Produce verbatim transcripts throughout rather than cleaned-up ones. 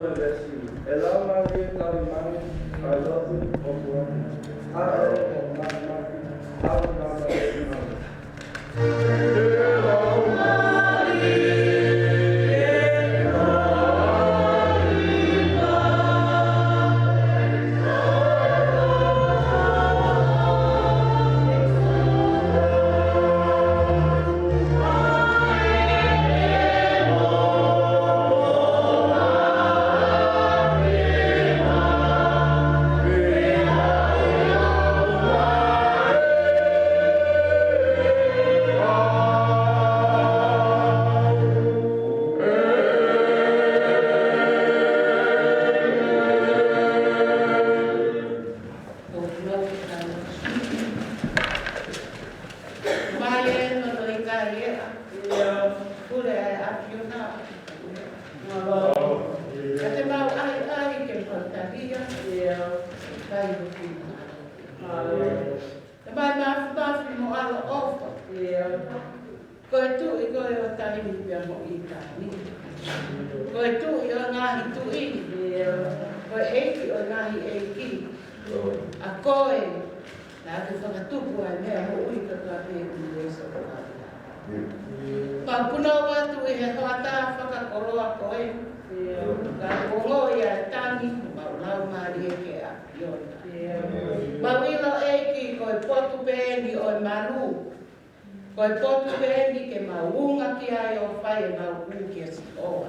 ʻE Laumālie Tauhi Manu, ʻa e lotu ʻoku ʻaʻau ʻo māmani, ʻaʻau māmani. Mai e nono i kai e a. Pule e a piona. Ka te mau ai ai ke mau talia. Kai mo ki. Te mai mafimafi mo ʻaloʻofa. Ko e Tuʻi koe ʻo taimi pea mo ʻitāniti. Ko e Tuʻi ʻo e ngaahi tuʻi. Ko e ʻEiki ʻo e ngaahi ʻeiki. ʻA koe, naʻa ke fakatupu ai meʻa moʻui kotoa pē ʻi he ʻunivēsi ʻo e ʻOtua. Mau punou atu ʻi he hoʻatā fakakoloa ko ē. Ka kuo ongoʻi ʻa e tangi, mau laumālie ke ʻa Mau ʻilo ʻEiki ko e potu pē eni ʻo e malu. Ko e potu pē eni ke mau unga ki ai ʻo fai ʻemau hū kia Sihova.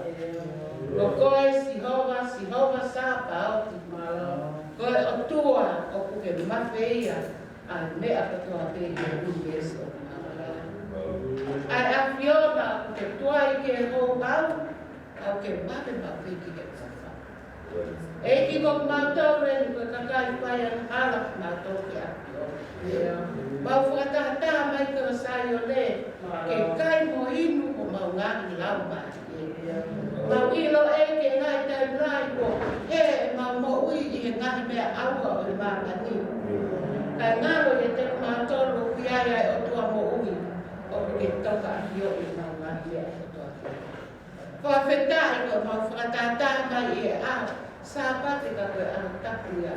Ko koe Sihova, Sihova Sāpaoti. Ko e ʻOtua ʻoku ke mafeia ʻa e meʻa kotoa pē ʻi he ʻunivēsi ʻoku mau ʻi ai. ʻA e ʻAfiona ʻoku ke tuai ke houhau, ʻoku ke mafeia mau piki he kofa. ʻEiki ko mautolu eni ko e kakai fai angahala mautolu ke ʻAfiona. Mau fakatahataha mai ki ho Saione, ke kai mo inu homau ngaahi laumālie. Mau ʻilo ʻEiki e ngaahi taimi lahi kuo hē ʻemau moʻui ʻi he ngaahi meʻa ʻauha ʻo e māmani. Kae ngalo ʻiate kimautolu ʻoku ʻi ai ʻa e ʻOtua moʻui, ʻoku ke tokaʻafioʻi ʻemau ngaahi meʻa kotoa. Fakafetaʻi ko ʻemau fakatahataha mai ʻi he ʻaho Sāpate ka ko e ʻaho tapu ia.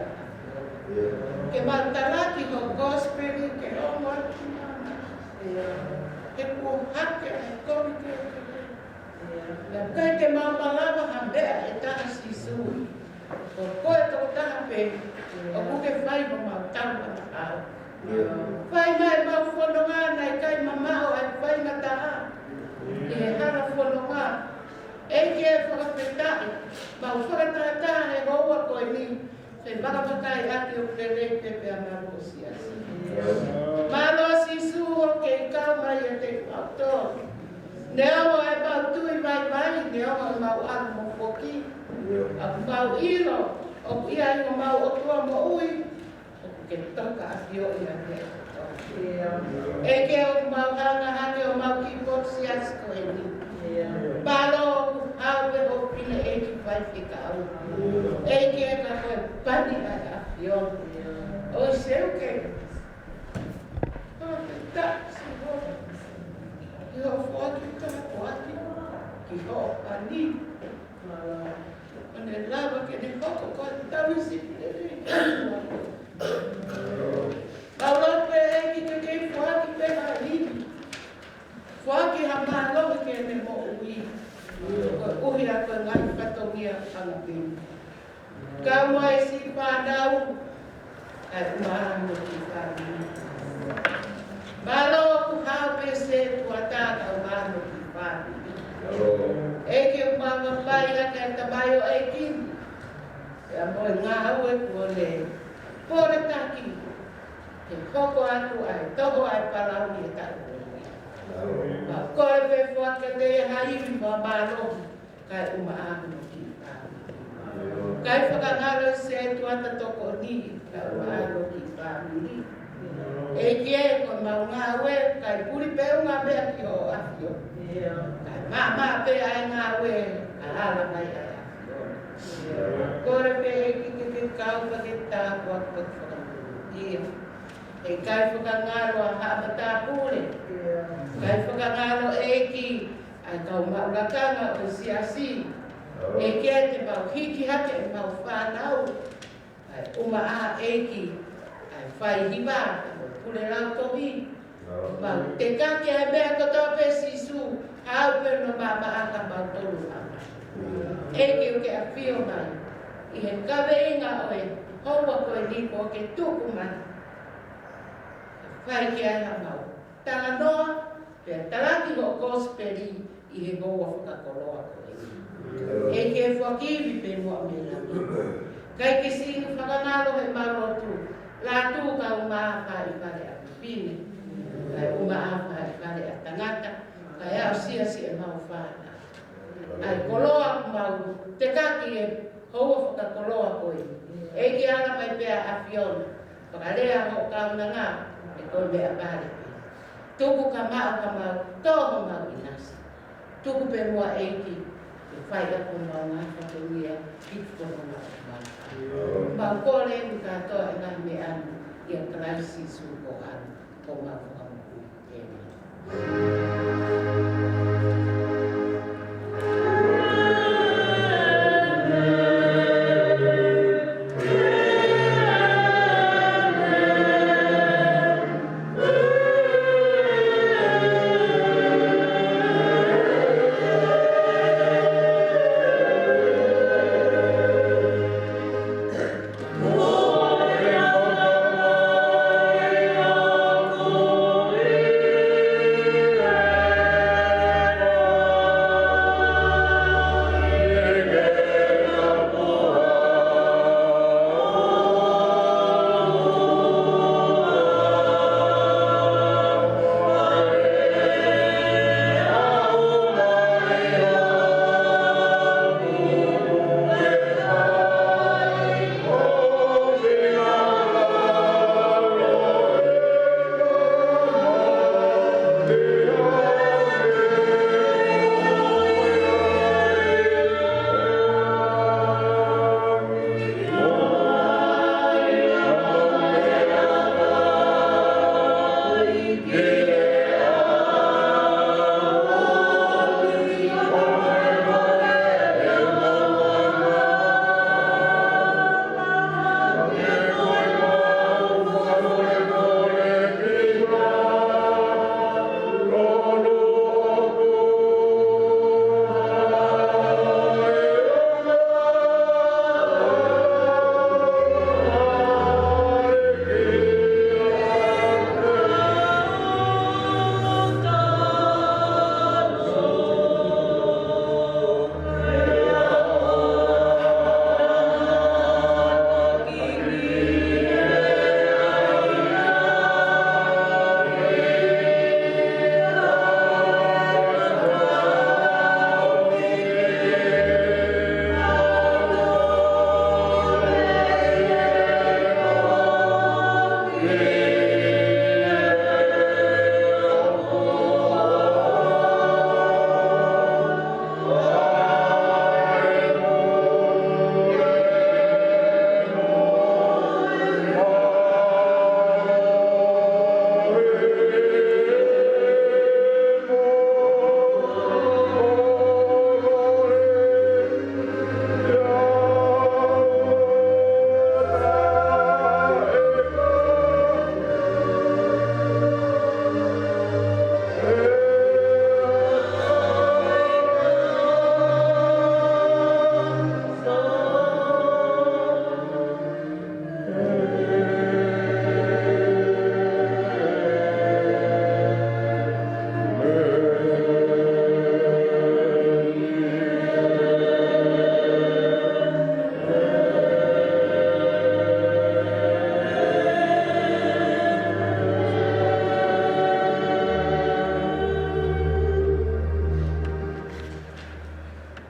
Ke mau talaki ho kosipeli ke ongo atu ki māmani. He kuo hake ʻa e kovi ke ke. Naʻa ʻikai te mau malava ha meʻa ʻe taha Sīsū. Ko koe tokotaha pē, ʻoku ke fai mo mau tau ʻa e ʻaho. Fai mai mau fononga naʻe ʻikai mamaʻo ʻa e faingataʻa. ʻI he hala fononga. ʻEiki ē fakafetaʻi, mau fakatahataha he houa ko eni. Ke fakafetaʻi ʻaki ʻoku lelei pē pea malu ʻo Siasi. Mālō Sīsū ʻoku ke kau mai ʻiate kimautolu. Neongo ʻemau tui vaivai, neongo ʻemau ʻalu mo foki. ʻOku mau ʻilo, ʻoku ʻi ai homau ʻOtua moʻui, ʻoku ke tokaʻafioʻi ʻa e meʻa kotoa. ʻEiki ʻoku mau hanga hake ʻo mau kiʻi potu Siasi ko eni. Mālō ʻoku hao pē ho fefine ʻEiki faifekau. ʻEiki ē ka ko e pani ʻa e ʻAfiona. ʻOi Seuke. Fakafetaʻi Sihova. Ki hoʻo foaki ka foaki. Ki hoʻo pani. ʻO ne lava ke ne hoko ko e tauhi sipi lelei. Mau lotu pē ʻEiki ke kei foaki pē ha ivi. Foaki ha mālohi ki heʻene moʻui. Koeʻuhi ko e ngaahi fatongia ʻanga pē. Kau mai siʻi fānau, kae ʻumaʻā mo e kiʻi fāmili. Mālō ʻoku hao pē sētuata kae ʻumaʻā mo e kiʻi fāmili. ʻEiki ʻoku mau mafai ʻa e tamai ʻo e ʻEiki. Pea mo e ngāue kuo ne pole taki. Ke hoko atu ʻa e toho ʻa e palauni ʻe taʻeʻoua. Mau kole pē foaki kiate ia ha ivi mo ha mālohi. Kae ʻumaʻā mo e kiʻi fāmili. Kae fakangalo sētuata tokoni, kae ʻumaʻā mo e kiʻi fāmili. ʻEiki ē ko ʻemau ngāue, kae puli pē ʻunga meʻa ki hoʻo ʻAfio. Kae maʻamaʻa pē ʻa e ngāue, kae ala mai ʻa e ʻAfio. Kole pē ʻEiki ke ke kau pea ke tāpuaki pea ke fakamoʻui. ʻE kae fakangalo ʻa haʻa matāpule. Kae fakangalo ʻEiki, ʻa e kau maʻu lakanga ʻo e siasi. ʻEiki, te mau hiki hake ʻemau fānau, ʻa e ʻumaʻā ʻEiki, ʻa e faihiva, ʻa e pule lautohi. Mau tekaki ʻa e meʻa kotoa pē Sīsū, haʻu pē ʻo maʻamaʻa kimautolu ʻa. ʻEiki, ʻoku ke ʻafio mai ʻi he kaveinga ʻo e houa ko eni kuo ke tuku mai. Fai ki ai haʻamau talanoa, pea talaki hoʻo kosipeli ʻi he houa fakakoloa ko eni. ʻEiki, foaki ivi pē muʻa mei langi. Kae ke siʻi fakangalo heʻemau lotu, lātū kae ʻumaʻā ʻa e fale ʻa e fefine, kae ʻumaʻā ʻa e fale ʻa e tangata, kae aʻusia siʻemau fānau. ʻA e koloa ʻoku mau tekaki he houa fakakoloa ko eni. ʻEiki, ala mai pē ʻa e ʻAfiona, fakalea hoʻo kaunanga, ʻe ko e meʻa pale pē. Tuku ka maʻu ka mau, tō homau ʻinasi. Tuku pē muʻa ʻEiki, ke fai ʻaki homau ngaahi fatongia, ki he fononga ʻo homau. Mau kole eni kātoa ʻa e ngaahi meʻa ni, ʻia Kalaisi Sīsū ko homau, ko homau Fakamoʻui. ʻĒmeni.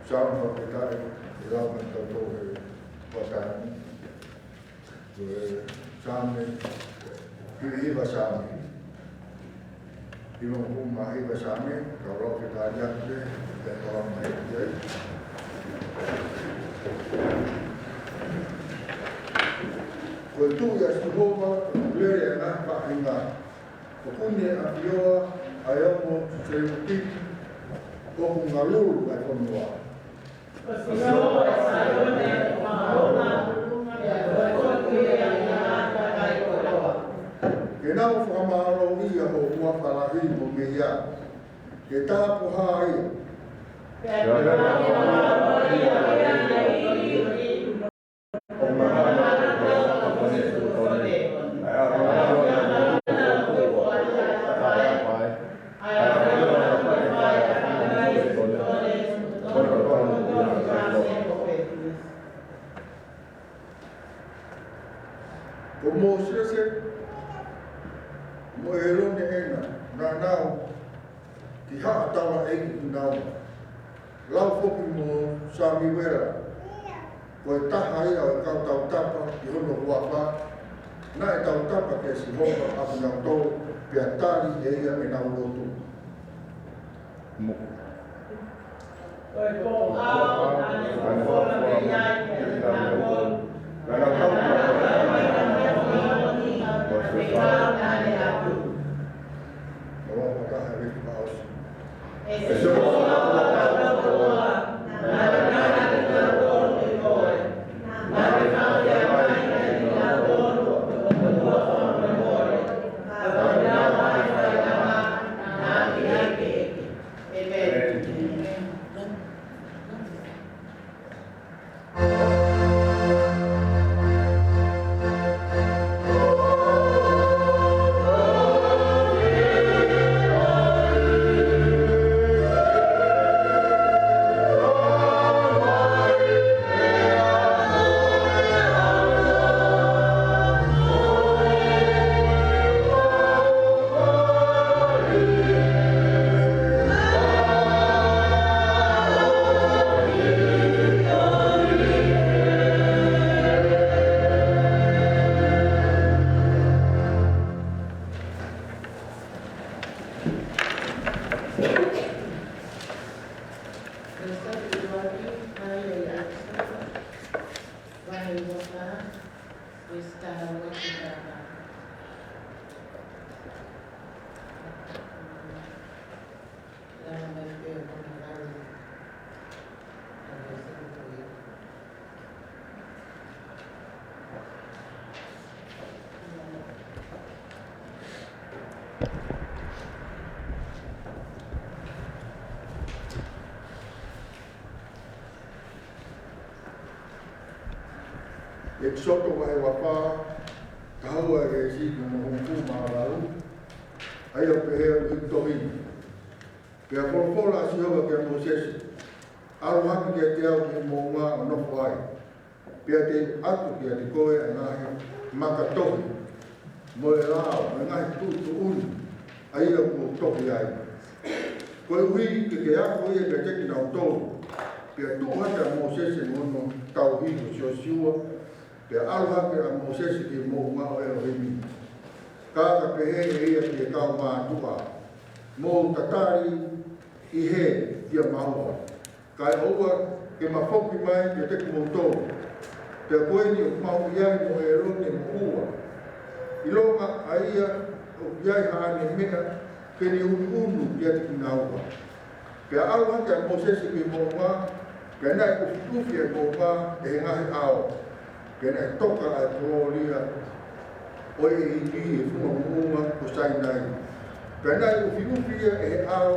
Saame fakafetaʻi, ʻe lau mai kitautolu he pō ni. Ko e Saame, hiva Saame. Hivangofulu mā hiva Saame, kau lau ke tali atu pē, pea kau lau mai ki ai. Ko e tuʻi ʻa Sihova, ko e lele ʻa e ngaahi faʻahinga. ʻOku ne ʻafioʻi ʻa e ongo selupiti, ʻoku ngalulu ʻa e fonua. Ke nau fakamālōʻia ho huafa lahi mo meia. Ke tāpuhā ia. Ko Mōsese mo ʻĒlone ena, naʻa nau ki haʻa taulaʻeiki kinaua. Lau foki mo Samiuela, ko e taha ia ʻo e kau tautapa ʻi hono huafa, naʻe tautapa kia Sihova ʻa kinautolu, pea tali ʻe ia ʻenau lotu. Mo. Ko e foʻi ʻao naʻa ne fofola mei ai kiate kinautolu. Naʻa nau tautapa. ʻEkisoto vahe uofā, taha ua veesi hono hongofulu mā valu, ʻa ia ʻoku pehē ʻi he tohi ni. Pea folofola ʻa Sihova kia Mōsese, ʻAlu hake kiate au ki he moʻunga ʻo nofo ai, pea te u ʻatu kiate koe ʻa e ngaahi maka tohi, mo e lao, mo e ngaahi tuʻutuʻuni, ʻa ia kuo u tohi ai. Koeʻuhi ke ke ako ia kiate kinautolu. Pea tuʻu hake ʻa Mōsese mo hono tauhi ko Siosiua, pea ʻalu hake ʻa Mōsese ki he moʻunga ʻo ʻElohimi. Ka ka pehē ʻe ia ki he kau mātuʻa, Mou tatali ʻi hē kiate au, kae ʻoua ke ma foki mai kiate kimoutolu. Pea ko eni ʻoku mau ʻi ai mo ʻĒlone mo Ua. ʻIlonga ʻa ia ʻoku ʻi ai haʻane meʻa ke ne ʻunuʻunu kiate kinaua. Pea ʻalu hake ʻa Mōsese ki he moʻunga, pea naʻe ʻufiʻufi ʻa e moʻunga ʻe he ngaahi ʻao. Pea naʻe toka ʻa e kolōlia ʻo e ʻEiki ʻi he funga moʻunga ko Sainai. Pea naʻe ʻufiʻufi ia ʻe he ʻao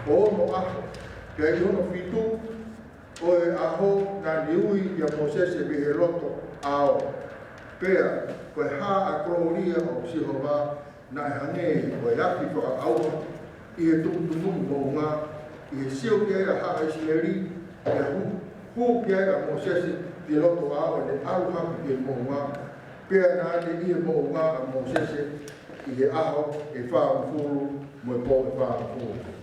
ʻo onoʻaho. Pea ʻi hono fitu ʻo e ʻaho naʻa ne ui kia Mōsese mei he loto ʻao. Pea ko e hā ʻa e kolōlia ʻo Sihova naʻe hangē ko e afi fakaʻauha ʻi he tumutumu moʻunga, ʻi he sio ki ai ʻa haʻa ʻIsileli, pea hū, hū ki ai ʻa Mōsese ki loto ʻao ʻo ne ʻalu hake ki he moʻunga, pea naʻe ʻi he moʻunga ʻa Mōsese ʻi he ʻaho ʻe fāngofulu mo e pō ʻe fāngofulu.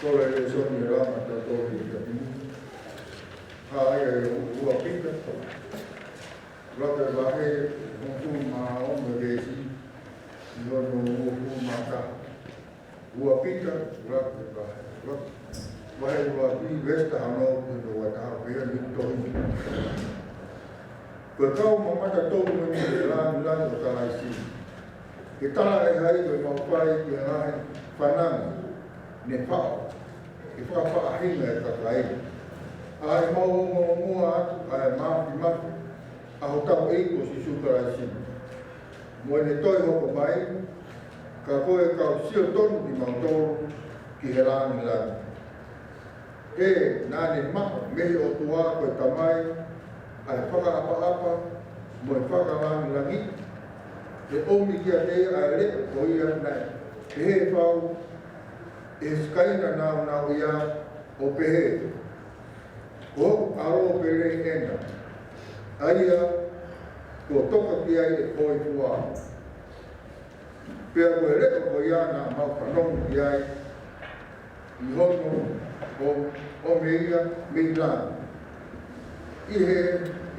Ko e lēsoni ʻe lava ʻo tautolu ki he efiafi ni, ʻa ia ʻe ua Pita, ʻuluaki vahe, hongofulu mā ono e veesi, ʻi hono uofulu mā taha. Ua Pita, ʻuluaki vahe, ʻuluaki vahe, ʻuluaki veesi taha ono ki hono ua taha, pea ʻoku tohi. Ko e kau mamata tonu eni ki he lāngilangi ʻo Kalaisi. Ke tala ʻe hai ko ʻemau fai ki he ngaahi fananga ne faʻo ke fakafaʻahinga e kakai, ʻa ʻemau ongoongoa atu ʻa e māfimafi ʻa hotau ʻEiki ko Sīsū Kalaisi, mo ʻene toe hoko mai, ka ko e kau sio tonu kimautolu ki he lāngilangi. He naʻa ne maʻu mei he ʻOtua ko e Tamai ʻa e fakaʻapaʻapa mo e fakalāngilangi. ʻE ʻomi kiate ia ʻa e leʻo ko ia naʻe pehē fau ʻe he sikaina nāunauʻia, ʻo pehē: Ko hoku ʻAlo pele ena, ʻa ia kuo toka ki ai ʻeku hōifua. Pea ko e leʻo ko ia naʻa mau fanongo ki ai, ʻi hono ʻo, ʻomi ia mei langi, ʻi he,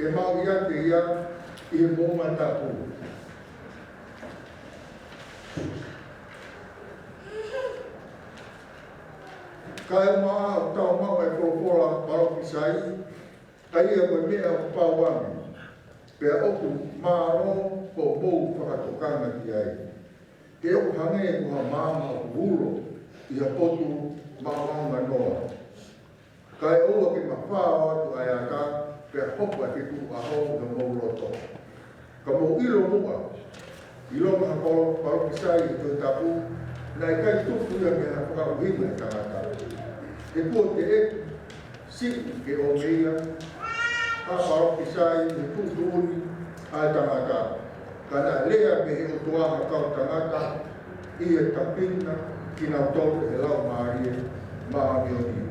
ʻe maʻu ʻiate ia ʻi he moʻunga tapu. Kae ʻumaʻā ʻoku tau maʻu ʻa e folofola palōfisai, ʻa ia ko e meʻa ʻoku pau ange, pea ʻoku mālō hoʻomou fakatokanga ki ai. He ʻoku hangē ko ha maama ʻoku ulo ʻi ha potu maʻamaʻa noa. Kae ʻoua ke mafao atu ʻa e ʻata, pea hopo ʻa e fetuʻu ʻaho ʻi homou loto. Ka mou ʻilo muʻa, ʻilonga ha palo-, palōfisai ʻi he Tohi Tapu, naʻe ʻikai tupu ia mei ha fakaʻuhinga ʻa e tangata. He kuo teʻeki siʻi ke ʻomi ia ha palōfisai ʻi he tuʻutuʻuni ʻa e tangata, ka naʻe lea mei he ʻOtua ha kau tangata, ʻi he tapuhā kinautolu ʻe he Laumālie Māʻoniʻoni.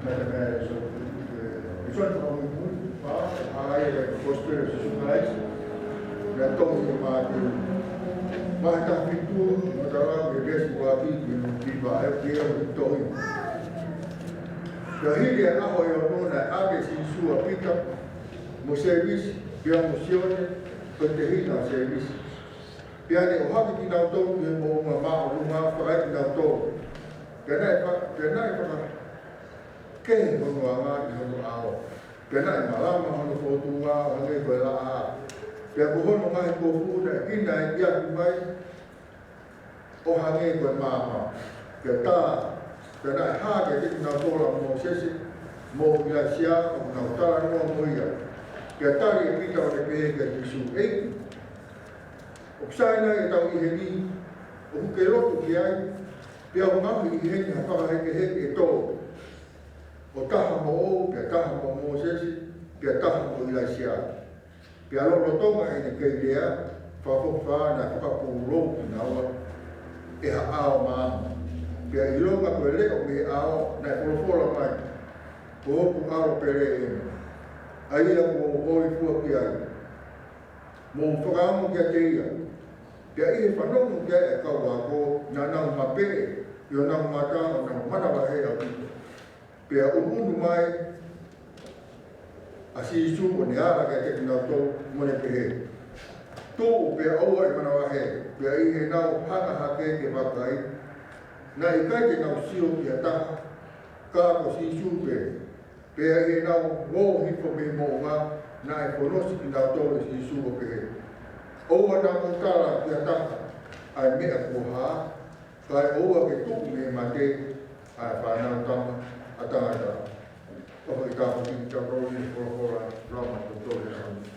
Naʻe meʻa e so-, e so-, ʻa ia ko e Kosipeli ʻo Sīsū Kalaisi naʻe tohi ʻe Mātiu. Vahe taha fitu, ʻo tala ʻe he veesi ʻuluaki ki hono hiva, ʻa ia ʻoku ou tohi. Pea hili ʻa e ʻaho ʻe ono naʻe ʻave ʻe Sīsū ʻa Pita, mo Sēmisi, pea mo Sione, ko e tehina ʻo Sēmisi. Pea ne ʻohake kinautolu ki he moʻunga māʻolunga ʻo fakaʻeʻe kinautolu. Pea naʻe fa-, pea naʻe fakakehe hono anga ʻi hono ʻao. Pea naʻe malama hono fōtunga ʻo hangē ko e laʻā. Pea ko hono ngaahi kofu naʻe hina ʻi ʻapi mai ʻo hangē ko e maama. Pea tā, pea naʻe hā kiate kinautolu ʻa Mōsese mo ʻIlaisiā ʻo nau talanoa mo ia. Pea tali ʻe Pita ʻo ne pehē kia Sīsū: ʻEiki, ʻoku sai nai ʻetau ʻi heni, ʻoku ke lotu ki ai, pea ʻoku ngaohi ʻi heni ha fakahekeheke ʻe tolu, ʻo taha moʻou, pea taha mo Mōsese, pea taha mo ʻIlaisiā? Pea lolotonga ʻene kei lea, fakafokifā naʻe fakapūlou kinaua ʻe ha ʻao maama. Pea ʻilonga ko e leʻo mei he ʻao naʻe folofola mai: Ko hoku ʻAlo pele ena, ʻa ia kuo u hōifua ki ai. Mou fakaongo kiate ia. Pea ʻi he fanongo ki ai ʻa e kau ako, naʻa nau mapeʻe ʻi honau mata ʻo nau manavahē ʻaupito. Pea ʻunuʻunu mai ʻa Sīsū ʻo ne ala kiate kinautolu mo ne pehē: Tuʻu pea ʻoua ʻe manavahē. Pea ʻi heʻenau hanga hake ke vakai, naʻe ʻikai te nau sio ki ha taha, ka ko Sīsū pē. Pea ʻi heʻenau ō hifo mei he moʻunga, naʻe fakaongo kinautolu ʻe Sīsū ʻo pehē: ʻOua naʻa mou tala ki ha taha ʻa e meʻa kuo hā, kae ʻoua ke tuʻu mei he mate ʻa e Fanautama ʻa Tangata. ʻOku ʻi ai e tāpuaki ki he tau roli folofola, lau maʻatautolu he ʻaho ni.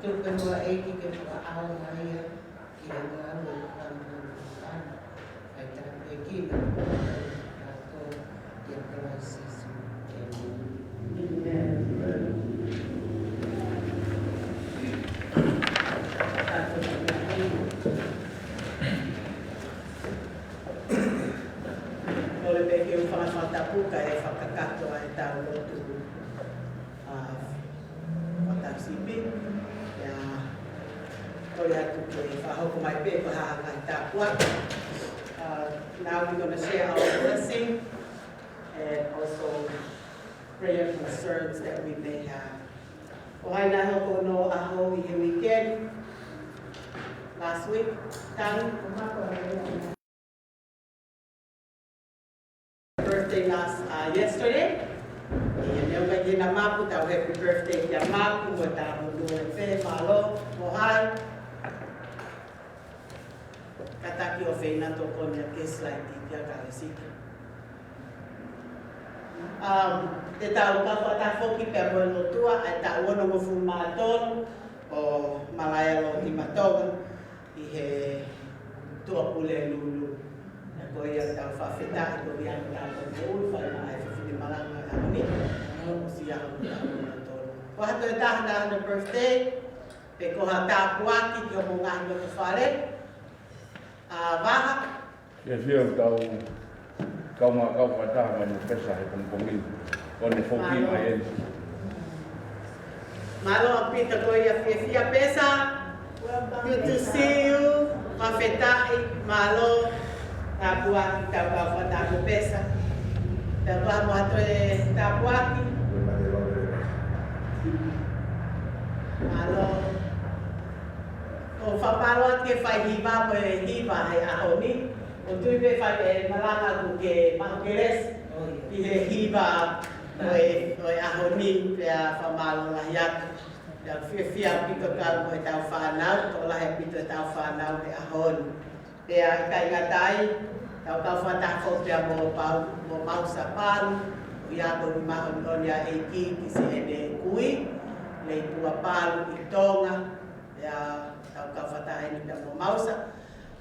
Tuku pē muʻa ʻEiki ke fakaʻaongaʻi ia ki he ngāue ʻo e Fakamoʻui ʻAna. ʻAi tāpuekina kitautolu ʻia Kalaisi Sīsū. ʻĒmeni. Kole pē ke u fakatapu kae fakakakato ʻa ʻetau lotu, ʻa, fakatapu sipi. ʻIo, kole atu ke fakahoko mai pē ko ha ngaahi tāpuaki. Uh, now we're gonna share our blessing and also prayer concerns that we may have. Ko hai naʻe hoko hono ʻaho ʻi he weekend, last week, Tang? Birthday last, uh, yesterday. ʻIo, neongo ʻikai ke na mapu, tau happy birthday kia Mapu, mo e tau mo e pē, mālō, mo hai. Kātaki ʻo feinga tokoni ʻa ke slide ʻi kia Kalesika. Um, te tau kau fakataha foki pea mo e lotua, ʻa e taʻu onongofulu mā tolu ʻo Malaea Loti Matonga ʻi he Tuʻa Pulelulu. ʻIo, ko ia tau fakafetaʻi ko ia ʻa e tau ko e ulu fai mai e fefine malanga ʻi he ʻaho ni. ʻOsi ʻaho ni, ʻaho ni tolu. Ko ha toe taha naʻa ne birthday, pe ko ha tāpuaki ki hoʻomou ngaahi loto fale. ʻA, Vaha. Fiefia ʻetau kau mai kau fakataha mai mo Pesa he pongipongi. Ko ʻene foki mai eni. Mālō ʻaupito ko ia fiefia Pesa. Good to see you. Fakafetaʻi, mālō. Tāpuaki, tau kau fakataha mo Pesa. Tau kau mo ha toe tāpuaki. Mālō. ʻOku fakamālō atu ki he fai hiva mo e hiva he ʻaho ni. ʻOku ou tui pē fai e malanga ʻoku ke maʻu kelesi ʻi he hiva mo e, mo e ʻaho ni, pea fakamālō lahi atu. Pea fiefia ʻaupito kau mo ʻetau fānau, tokolahi ʻaupito ʻetau fānau he ʻaho ni. Pea ʻikai ngata ai, tau kau fakataha foki pea mo Pau, mo Mausa Palu, ʻoku ʻi ai e māʻoniʻoni ʻa e ʻEiki ki siʻene kui, Leipua Palu ʻi Tonga. Pea tau kau fakataha eni pea mo Mausa.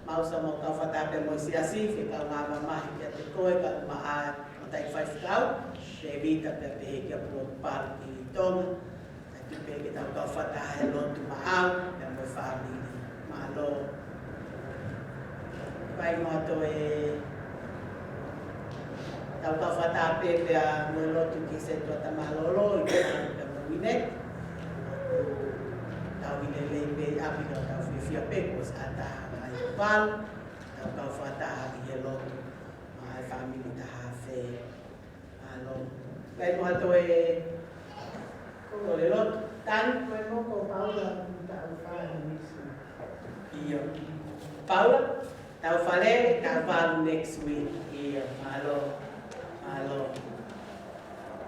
Mausa, mou kau fakataha pea mo e siasi, fekau ngā mamahi kiate koe, kae ʻumaʻā e mataʻi faifekau, Tēvita, pea pehē kia Pulotu Palu ʻi Tonga. Kae tuku pē ke tau kau fakataha he lotu maʻau, pea mo e fāmili. Mālō. Kae ʻumaʻā ʻa e tau kau fakataha pē pea mo e lotu ki he setuata mālōlō, ʻi Tonga pea mo Uine. Tau ʻi lelei pē ʻi ʻapi ka tau fiefia pē kuo ʻosi ʻatā mai ʻa Palu. Tau kau fakataha ʻi he lotu maʻa e fāmili Tahafe. Mālō. Kae ʻumaʻā ʻa e kole lotu. Tanu. Ko e moko Paula, tau fale next week. ʻIo. Paula, tau fale, tau fale next week. ʻIo, mālō. Mālō.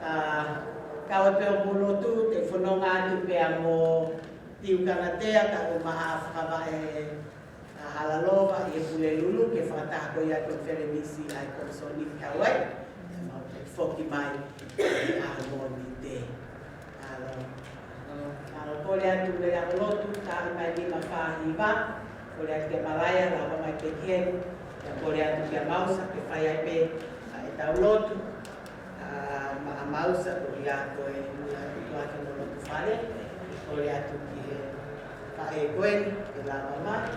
ʻA, kau pē ʻo mou lotu, te u fononga atu pea mo Tiu Kanatea, kae ʻumaʻā ʻa Fakavaʻe ʻa Halalova ʻi he Pulelulu, ke fakataha ko ia ko e konifelenisi ʻa e Komisoni ki Hawaii. Mau foki mai ʻi he ʻaho Mōnite. Mālō. Mālō, kole atu mo e ʻaho lotu, taha mai nima fā hiva. Kole atu kia Malaia, lava mai pē ki heni. Pea kole atu kia Mausa, ke fai ai pē ʻa ʻetau lotu. ʻA, maʻa Mausa, ko ia ko e ʻuhinga ʻoku ʻi ai ʻetau lotu fale, kole atu ki he faʻē ko eni, ke lava mai.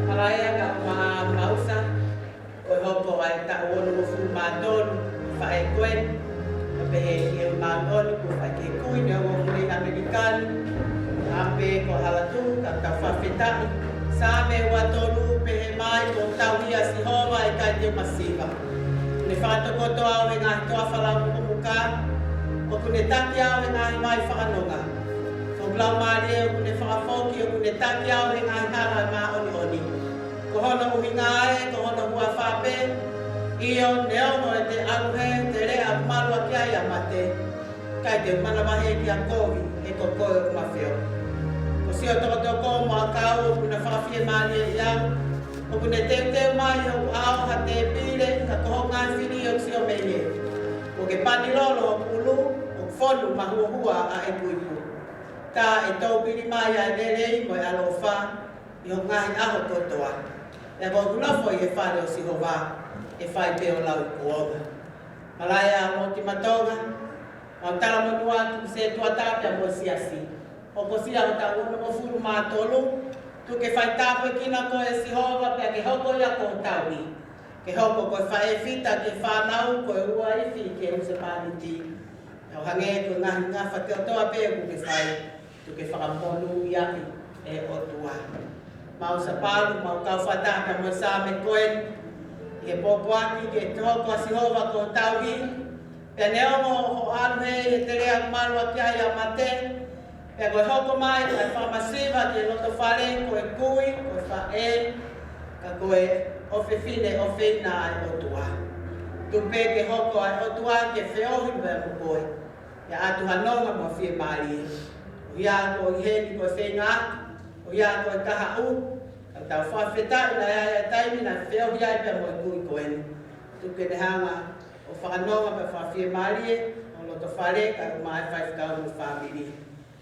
Malaia kae ʻumaʻā ʻa Mausa, ko e hopo ʻa e taʻu onongofulu mā tolu, faʻē ko eni, ʻo pehē ki he māʻoniʻoni, kuo fai ki he kui, neongo ʻoku ʻi ai ʻa e Kanu, ʻa pē ko e hala tuʻu, ka tau fakafetaʻi. Saame ua tolu, pehē mai, ko e tauhi ʻa Sihova ʻe ʻikai te u masiva. Ne fakatokoto au he ngaahi toafa lau mukomuka, ʻoku ne taki au he ngaahi vai fakanonga. Ko hoku laumālie ʻoku ne fakafoki, ʻoku ne taki au he ngaahi hala ʻo e māʻoniʻoni. Ko hono ʻuhinga ē, ko hono huafa pē, ʻio, neongo ʻete ʻalu hē he teleʻa ʻoku malu ʻaki ai ʻa mate, ʻikai te u manavahē ki ha kovi, he ko koe ʻoku ma feohi. Ko siʻo tokotoko mo ʻakau ʻoku na fakafiemālieʻi au, ʻoku ne teuteu mai ʻi hoku ʻao ha tēpile, ka ko hoku ngaahi fili ʻoku sio mei ai. Kuo ke pani lolo hoku ʻulu, ʻoku fonu mahuohua ʻa ʻeku ipu. Tā ʻe toupili mai ʻa e lelei mo e ʻaloʻofa ʻi hoku ngaahi ʻaho kotoa. Pea ko hoku nofo ʻi he fale ʻo Sihova, ʻe fai pē ʻo lauikuonga. Malaʻia ʻa Loti Matonga, mau talamonū atu ki he setuata pea mo e siasi. Hokosia hotau onongofulu mā tolu, tuku ke fai tāpuekina koe ʻe Sihova pea ke hoko ia ko ho tauhi. Ke hoko ko e faʻē fita ki he fānau, ko e uaifi ki he husepāniti. ʻO hangē ko e ngaahi ngafa kotoa pē ʻoku ke fai, tuku ke fakamonūʻiaʻi ʻe ʻOtua. Mau sapalu, mau kau fakataha mo e Saame ko eni, ʻi he pōpoaki ke hoko ʻa Sihova ko ho tauhi, pea neongo hoʻo ʻalu hē he teleʻa ʻoku malu ʻaki ai ʻa mate, pea ko e hoko mai ʻa e fakamasiva ki he loto fale, ko e kui, ko e faʻē, ka ko e ʻofefine ʻofeina ʻa e ʻOtua. Tuku pē ke hoko ʻa e ʻOtua ke feohi pea mo koe. Pea ʻatu ha nonga mo e fiemālie. ʻOku ʻi ai koe heni ko e feinga atu, ʻoku ʻi ai koe kahaʻu, ka tau fakafetaʻi naʻe ʻi ai ʻa e taimi naʻe feohi ai pea mo e kui ko eni. Tuku ke ne hanga ʻo fakanonga pea fakafiemālie ho loto fale kae ʻumaʻā e faifekau mo e fāmili.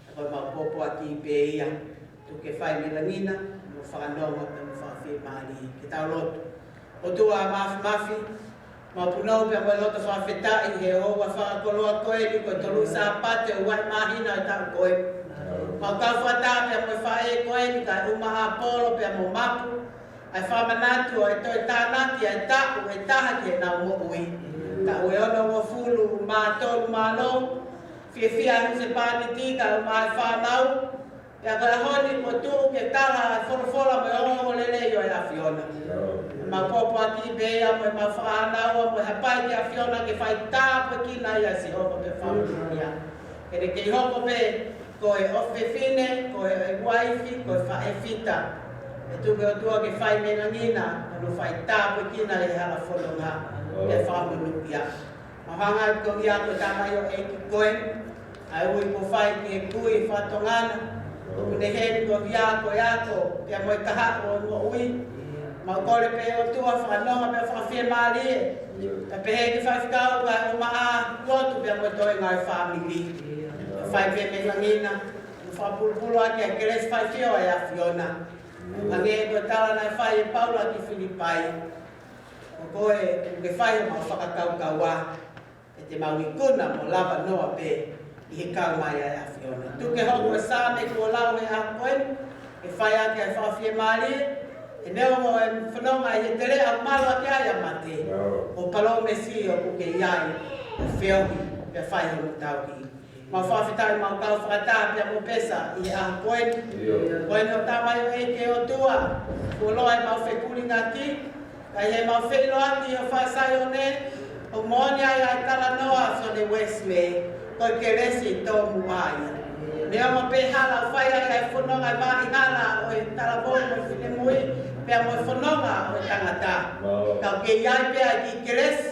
Ka ko e mau pōpoaki pē ia, tuku ke fai mei langi na, mo fakanonga pea mo fakafiemālie. Ke tau lotu. ʻOtua Māfimafi, mau punou pea mo e loto fakafetaʻi he ʻoua fakakoloa ko eni ko e tolu Sāpate ʻo e māhina ʻo e taʻu ko eni. Mau kau fakataha pea mo e faʻē ko eni kae ʻumaʻā Polo pea mo Mapu, ʻa e fakamanatu ʻo e toe tānaki ʻa e taʻu ʻe taha ki heʻenau moʻui. Taʻu ʻe onongofulu mā tolu mālō, fiefia husepāniti kae ʻumaʻā e fānau. Pea ko e ʻaho ni kuo tuʻu ke tala ʻa e folofola mo e ongoongolelei ʻo e ʻAfiona. Mau pōpoaki pē ia mo e mau fānau mo e hapai ki he ʻAfiona ke fai tāpuekina ia ʻe Sihova pea fakamonūʻia. Ke ne kei hoko pē ko e ʻofefine, ko e uaifi, ko e faʻē fita. ʻE tuku ʻOtua ke fai mei langi na, ʻo ne fai tāpuekina ʻi he hala fononga, ke fakamonūʻia. Mau hanga atu ko ia ko e tamaioʻeiki ko eni, ʻa e ui kuo fai ki he kui fatongia na, ʻoku ne heni ko ia ko e ako, pea mo e kahaʻu ʻo e moʻui. Mau kole pē ʻOtua fakanonga pea fakafiemālie, ka pehē ki he faifekau kae ʻumaʻā lotu pea mo e toenga ʻo e fāmili. Fai pē mei langi na, mo fakapulupulu ʻaki ʻa e kelesi faifio ʻa e ʻAfiona. Hangē ko e tala naʻe fai ʻe Paula ki Filipai. Ko koe, ʻoku ke fai homau fakakaukaua. ʻE te mau ikuna mo lava noa pē ʻi he kau mai ʻa e ʻAfiona. Tuku ke hoko e Saame kuo lau he ʻaho ko eni, ke fai ʻaki ʻa e fakafiemālie, ʻe neongo e fononga ʻi he teleʻa ʻoku malu ʻaki ai ʻa mate. ʻO palōmesi ʻoku ke ʻi ai, ʻo feohi, pea fai hono tauhi. Mau fakafetaʻi mau kau fakataha pea mo Pesa ʻi he ʻaho ko eni. Ko eni ʻo tamaioʻeiki ʻOtua, kuo loa ʻemau fekulingaki, ka ʻi heʻemau feʻiloaki ʻi ho fale Saione, ʻoku moʻoni ai ʻa e talanoa ʻa Sione Uesilē, ko e kelesi ʻe tōmuʻa ia. Neongo pē hala ʻoku fai ai ʻa e fononga ʻi he vaʻa hala ʻo e talavou mo e finemui, pea mo e fononga ʻo e tangata. Ka ʻoku kei ʻi ai pē ʻa e kiʻi kelesi,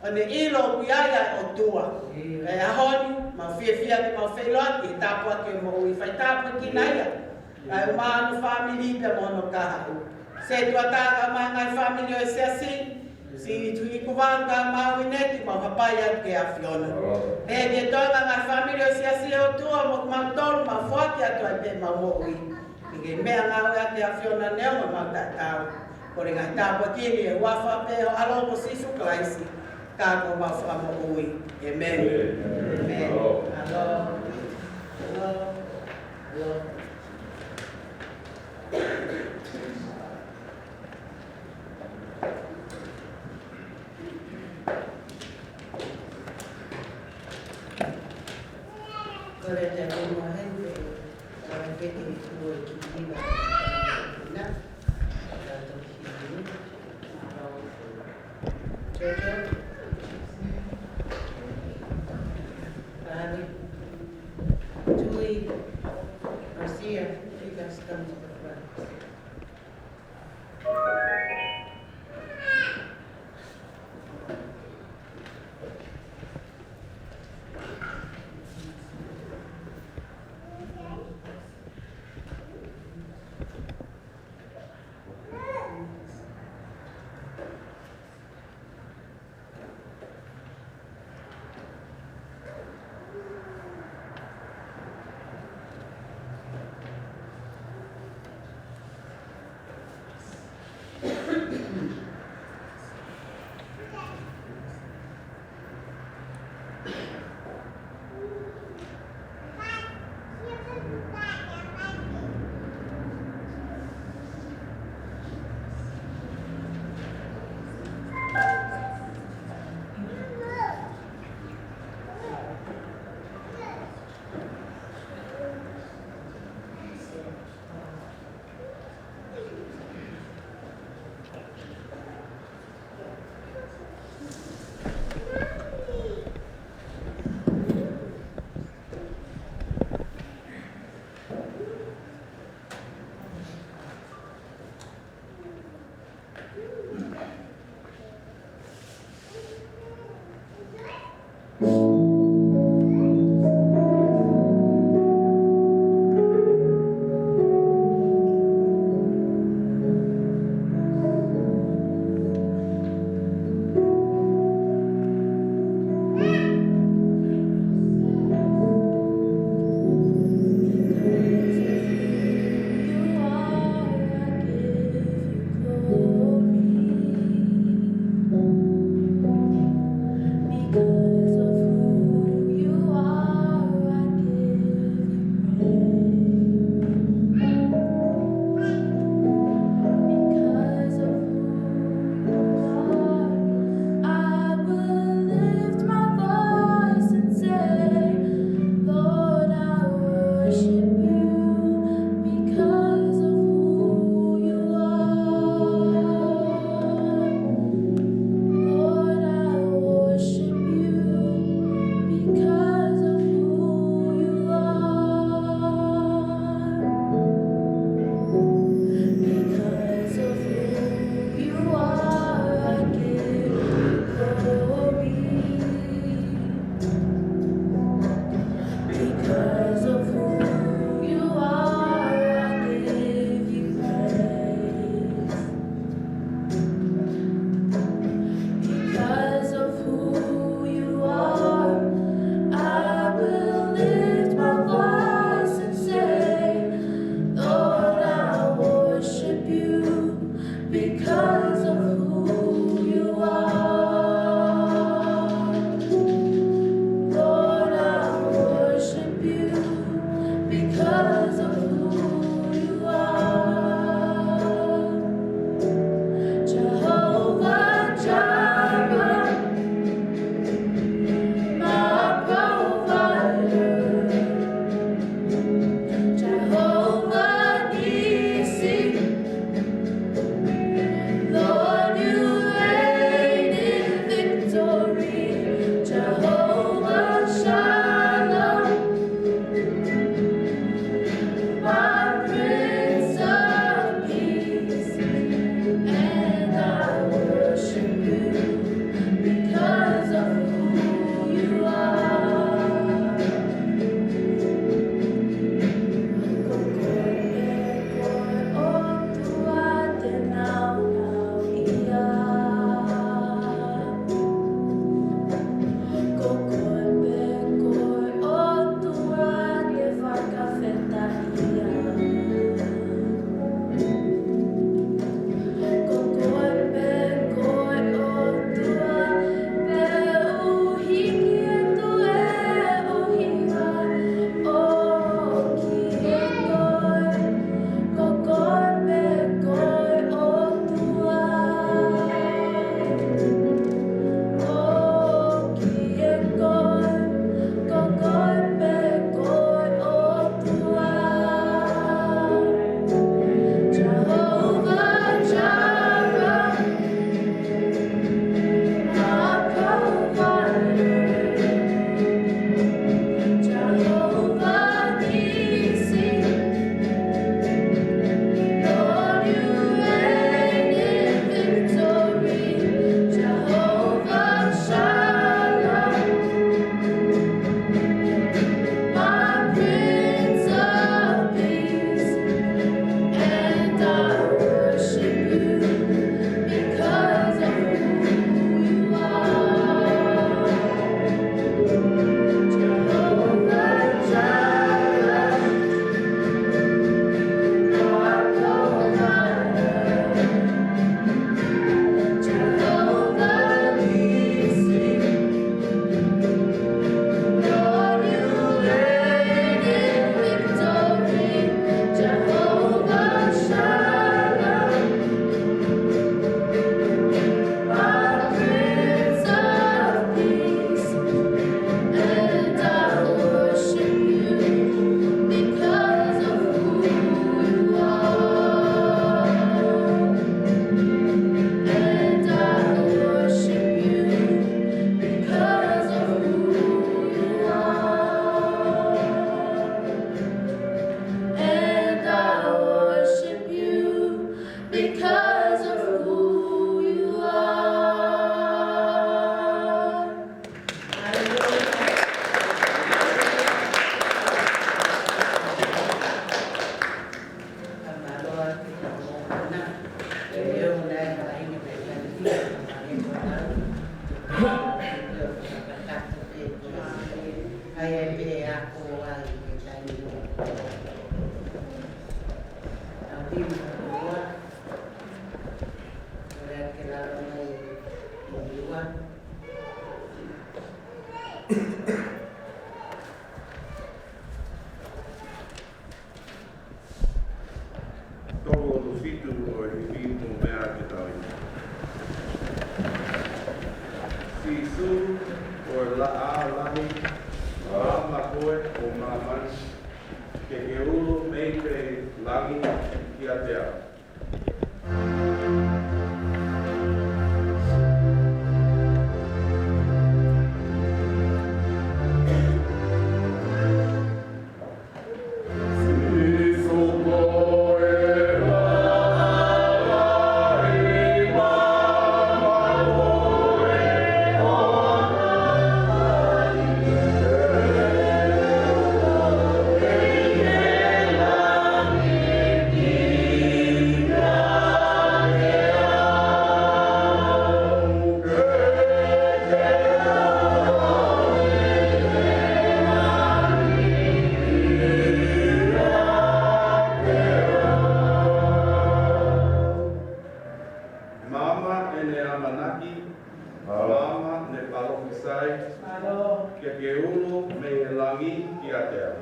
ʻo ne ʻilo ʻoku ʻi ai ʻa e ʻOtua. Pea ʻi he ʻaho ni, mau fiefia ke mau feʻiloaki he tāpuaki ʻo e moʻui, fai tāpuekina ia. Kae ʻumaʻā hono fāmili pea mo hono kahaʻu. Setuata kae ʻumaʻā e ngaahi fāmili ʻo e siasi. Siʻi Tuʻi Kuvalu kae ʻumaʻā Uineti, mau hapai atu ki he ʻAfiona. Pea ki he toenga e ngaahi fāmili ʻo e siasi ʻOtua mo kimautolu, mau foaki atu ai pē ʻemau moʻui. Ke ke meʻangāue ʻaki ʻe he ʻAfiona neongo ʻemau taʻetaau. Kole e ngaahi tāpuaki ni ʻi he huafa pē ʻo ho ʻAlo ko Sīsū Kalaisi. Ka ko homau Fakamoʻui. ʻĒmeni. ʻĒmeni. ʻĒmeni. ʻAlo. ʻAlo. ʻAlo. Kole atu Jojo, Bobby, Tui, Marcia, you guys come to the front. Because of who you are, I give you praise. Because of who you are, I will lift my voice and say, Lord, I worship you because of who you are. Lord, I worship you because of who you are. Because of who you are, I give you glory. Because of who Tau pili ki muʻa. Kole atu ke lalo mai ki muʻa. Toko ʻotu fitu ʻo e himi mo meʻa ke tau inu. Sīsū ʻo e laʻā lahi, maama koe ʻo māmani, ke ke ulo mei he langi kiate au. Maama ʻene ʻamanaki, maama ne palōfisai, ke ke ulo mei he langi kiate au.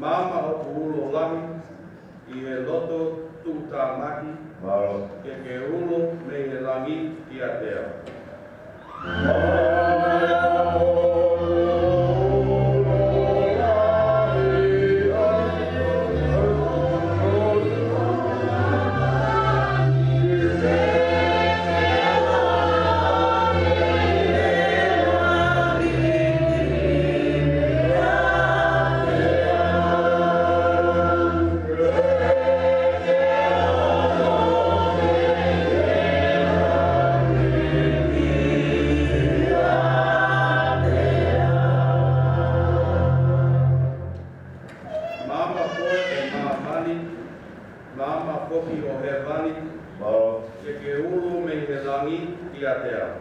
Maama ʻoku ulo lahi ʻi he loto tuʻutāmaki, ke ke ulo mei he langi kiate au. Maama koe ʻo māmani, maama foki ʻo hēvani, ke ke ulo mei he langi kiate au.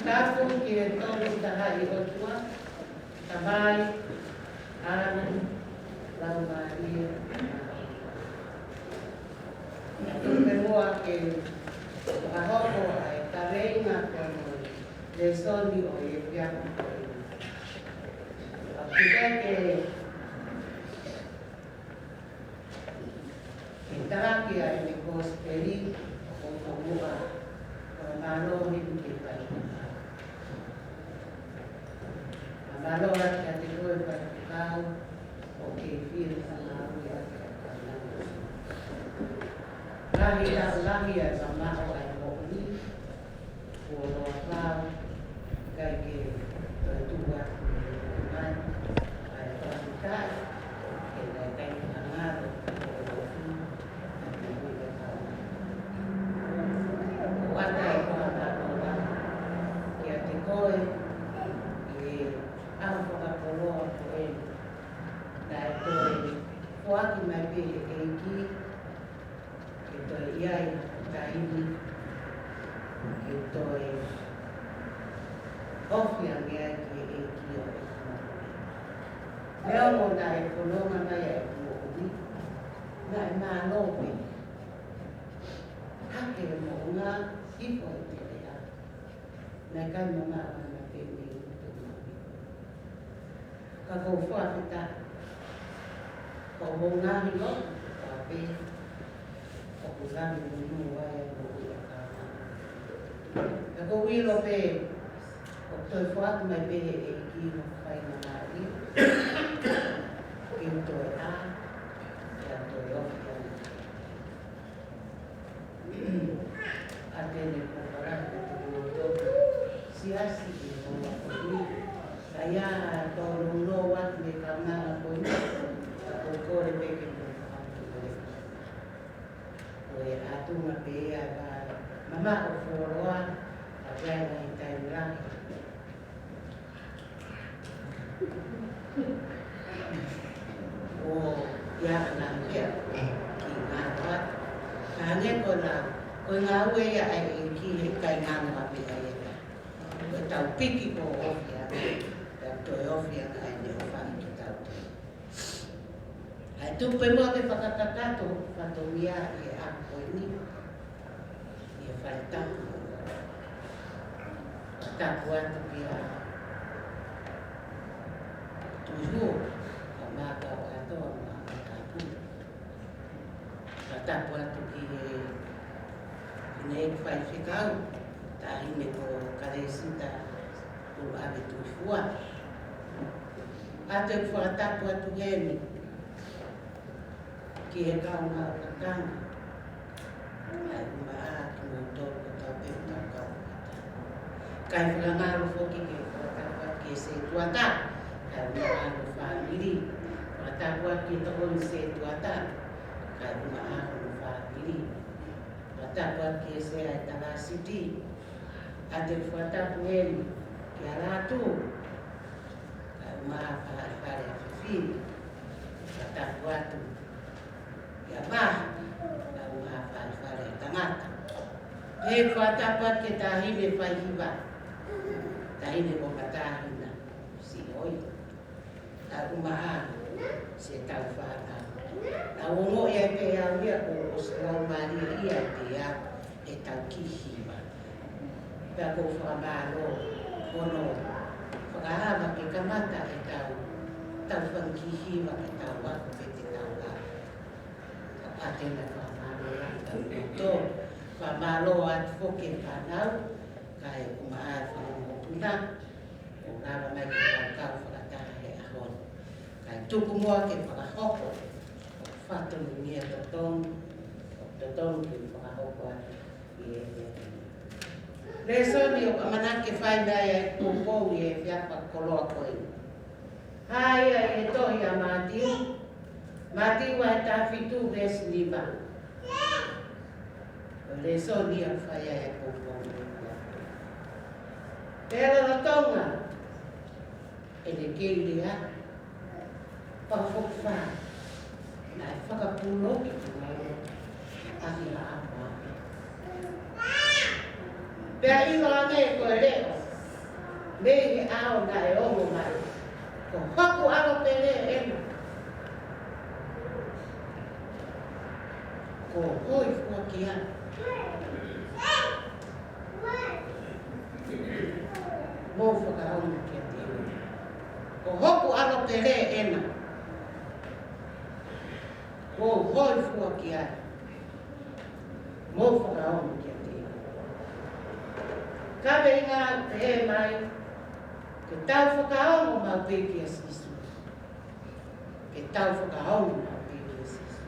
Tapu ki he Tolu Tahaʻi ʻOtua, Tamai, ʻAlo, Laumālie. Tuku muʻa ke fakahoko ʻa e kaveinga ko eni ʻo e lēsoni ʻo e efiafi ko eni. ʻOku ʻikai ke ke talaki ʻa ʻene kosipeli ʻo tomuʻa, ko e mālohi ke fai. Ka mālō atu kiate koe Faifekau, ʻoku ke fili ka ngāue ʻaki ʻa e kānanga. Lahi ʻa e lahi ʻa e mamaʻo ʻa e moʻui, kuo loa fau, ʻikai ke toe tuʻu atu mai, ʻa e fakafetaʻi, ke ne ʻikai ke ngalo, ʻo ʻoatu, ʻa e moʻui ʻa e tau. ʻOatu ʻa e fakafetaʻi kiate koe, ʻi he ʻaho fakakoloa ko eni, naʻe toe foaki mai pē ʻe he ʻEiki, ke toe ʻi ai ha taimi ke toe ofi ange ai ki he ʻEiki ʻo e moʻui. Neongo naʻe fononga mai ʻa e moʻui, naʻe mālō pē. Hake e moʻunga, hifo e teleʻa. Naʻe ʻikai mamaʻo ʻana pē mei he utu mai. Ka ʻoku ou fakafetaʻi. Ko hoʻo ngaahi lotu, ko koe pē ʻoku lave monū ai ʻa e moʻui ʻa e kāinga. Ka ʻoku ou ʻilo pē ʻoku toe foaki mai pē ʻe he ʻEiki hoʻo faingamālie ke u toe ʻā, ke u toe ofi ange. ʻA ʻene kōpala ke tō moto siasi ʻi he ʻaho ko eni. Ka ʻi ai ha tōnounou atu mei he kaunanga ko eni, ka ʻoku ou kole pē ke mou fakamolemole. Ko e ʻatunga pē ia ʻa e mamaʻo fuoloa, ka ʻi ai e ngaahi taimi lahi ʻoku ʻi ai ʻa e ngaahi meʻa ki he ngāue. Ka hangē ko e lau, ko e ngāue ia ʻa e ʻEiki, he ʻikai ngāue ʻa e meʻa ia. Ko e tau piki ko e ofi ange, pea toe ofi ange ʻa ʻene ʻofa kiate kitautolu. Kae tuku pē muʻa ke fakakakato hoku fatongia ʻi he ʻaho ko eni. ʻI he fale tapu. Fakatapu atu kia Tuʻi Hua, ʻa e mākau ʻAtoa mo e mākau tapu. Fakatapu atu ki he fineʻeiki faifekau, Taʻahine ko Kalesita Uluave Tuʻi Hua. ʻA ia ʻoku fakatapu atu heni ki he kau maʻu kakano, kae ʻumaʻā kimoutolu kotoa pē ʻoku tau kau fakataha. Kae fakamālō foki ke fakatapu atu ki he sētuata, kae ʻumaʻā hono fāmili. Fakatapu atu ki he tokoni sētuata, kae ʻumaʻā hono fāmili. Fakatapu atu ki he sea ʻo e Talāsiti. ʻA ia ʻoku fakatapu heni kia Lātū, kae ʻumaʻā Faʻē Fale ʻa e fefine. Fakatapu atu kia Maha, kae ʻumaʻā Faʻē Fale ʻa e tangata. Pea fakatapu atu ki he Taʻahine Faihiva, Taʻahine ko Matahina Siʻoi, kae ʻumaʻā siʻetau fānau. Naʻa ku ongoʻi ai pē au ia kuo ʻosi laumālie ia ʻi he ʻetau kiʻi hiva. Pea ʻoku ou fakamālō hono fakaava ke kamata ʻetau, ʻetau fanga kiʻi hiva ke tau ako pē te tau ako. Ka ʻoku ou fakamālō atu kimoutolu. Fakamālō atu foki ki he fānau, kae ʻumaʻā e fanga mokopuna, ʻoku lava mai ke tau kau fakataha he ʻaho ni. Kae tuku muʻa ke fakahoko, fatongia totonu, totonu ke fakahoko atu ʻi he efiafi ni. Lēsoni ʻoku ʻamanaki ke fai mai ʻa e poupou ʻi he efiafi fakakoloa ko eni. Hā ia ʻi he tohi ʻa Mātiu, Mātiu vahe taha fitu veesi nima. Ko e lēsoni ia ʻoku fai ai ʻa e poupou. Pea lolotonga ʻene kei lea, fakafokifā, naʻe fakapūloki ki māmani ʻa e ʻaho. Pea ʻiloange ko e leʻo mei he ʻao naʻe ongo mai, ko hoku ʻalo pele ena, kuo u hōifua ki ai. Mou fakaongo kiate au. Ko hoku ʻalo pele ena, kuo u hōifua ki ai. Mou fakaongo kiate au. Kaveinga ʻoku pehē mai, ke tau fakaongo maʻu pē kia Sīsū. Ke tau fakaongo maʻu pē kia Sīsū.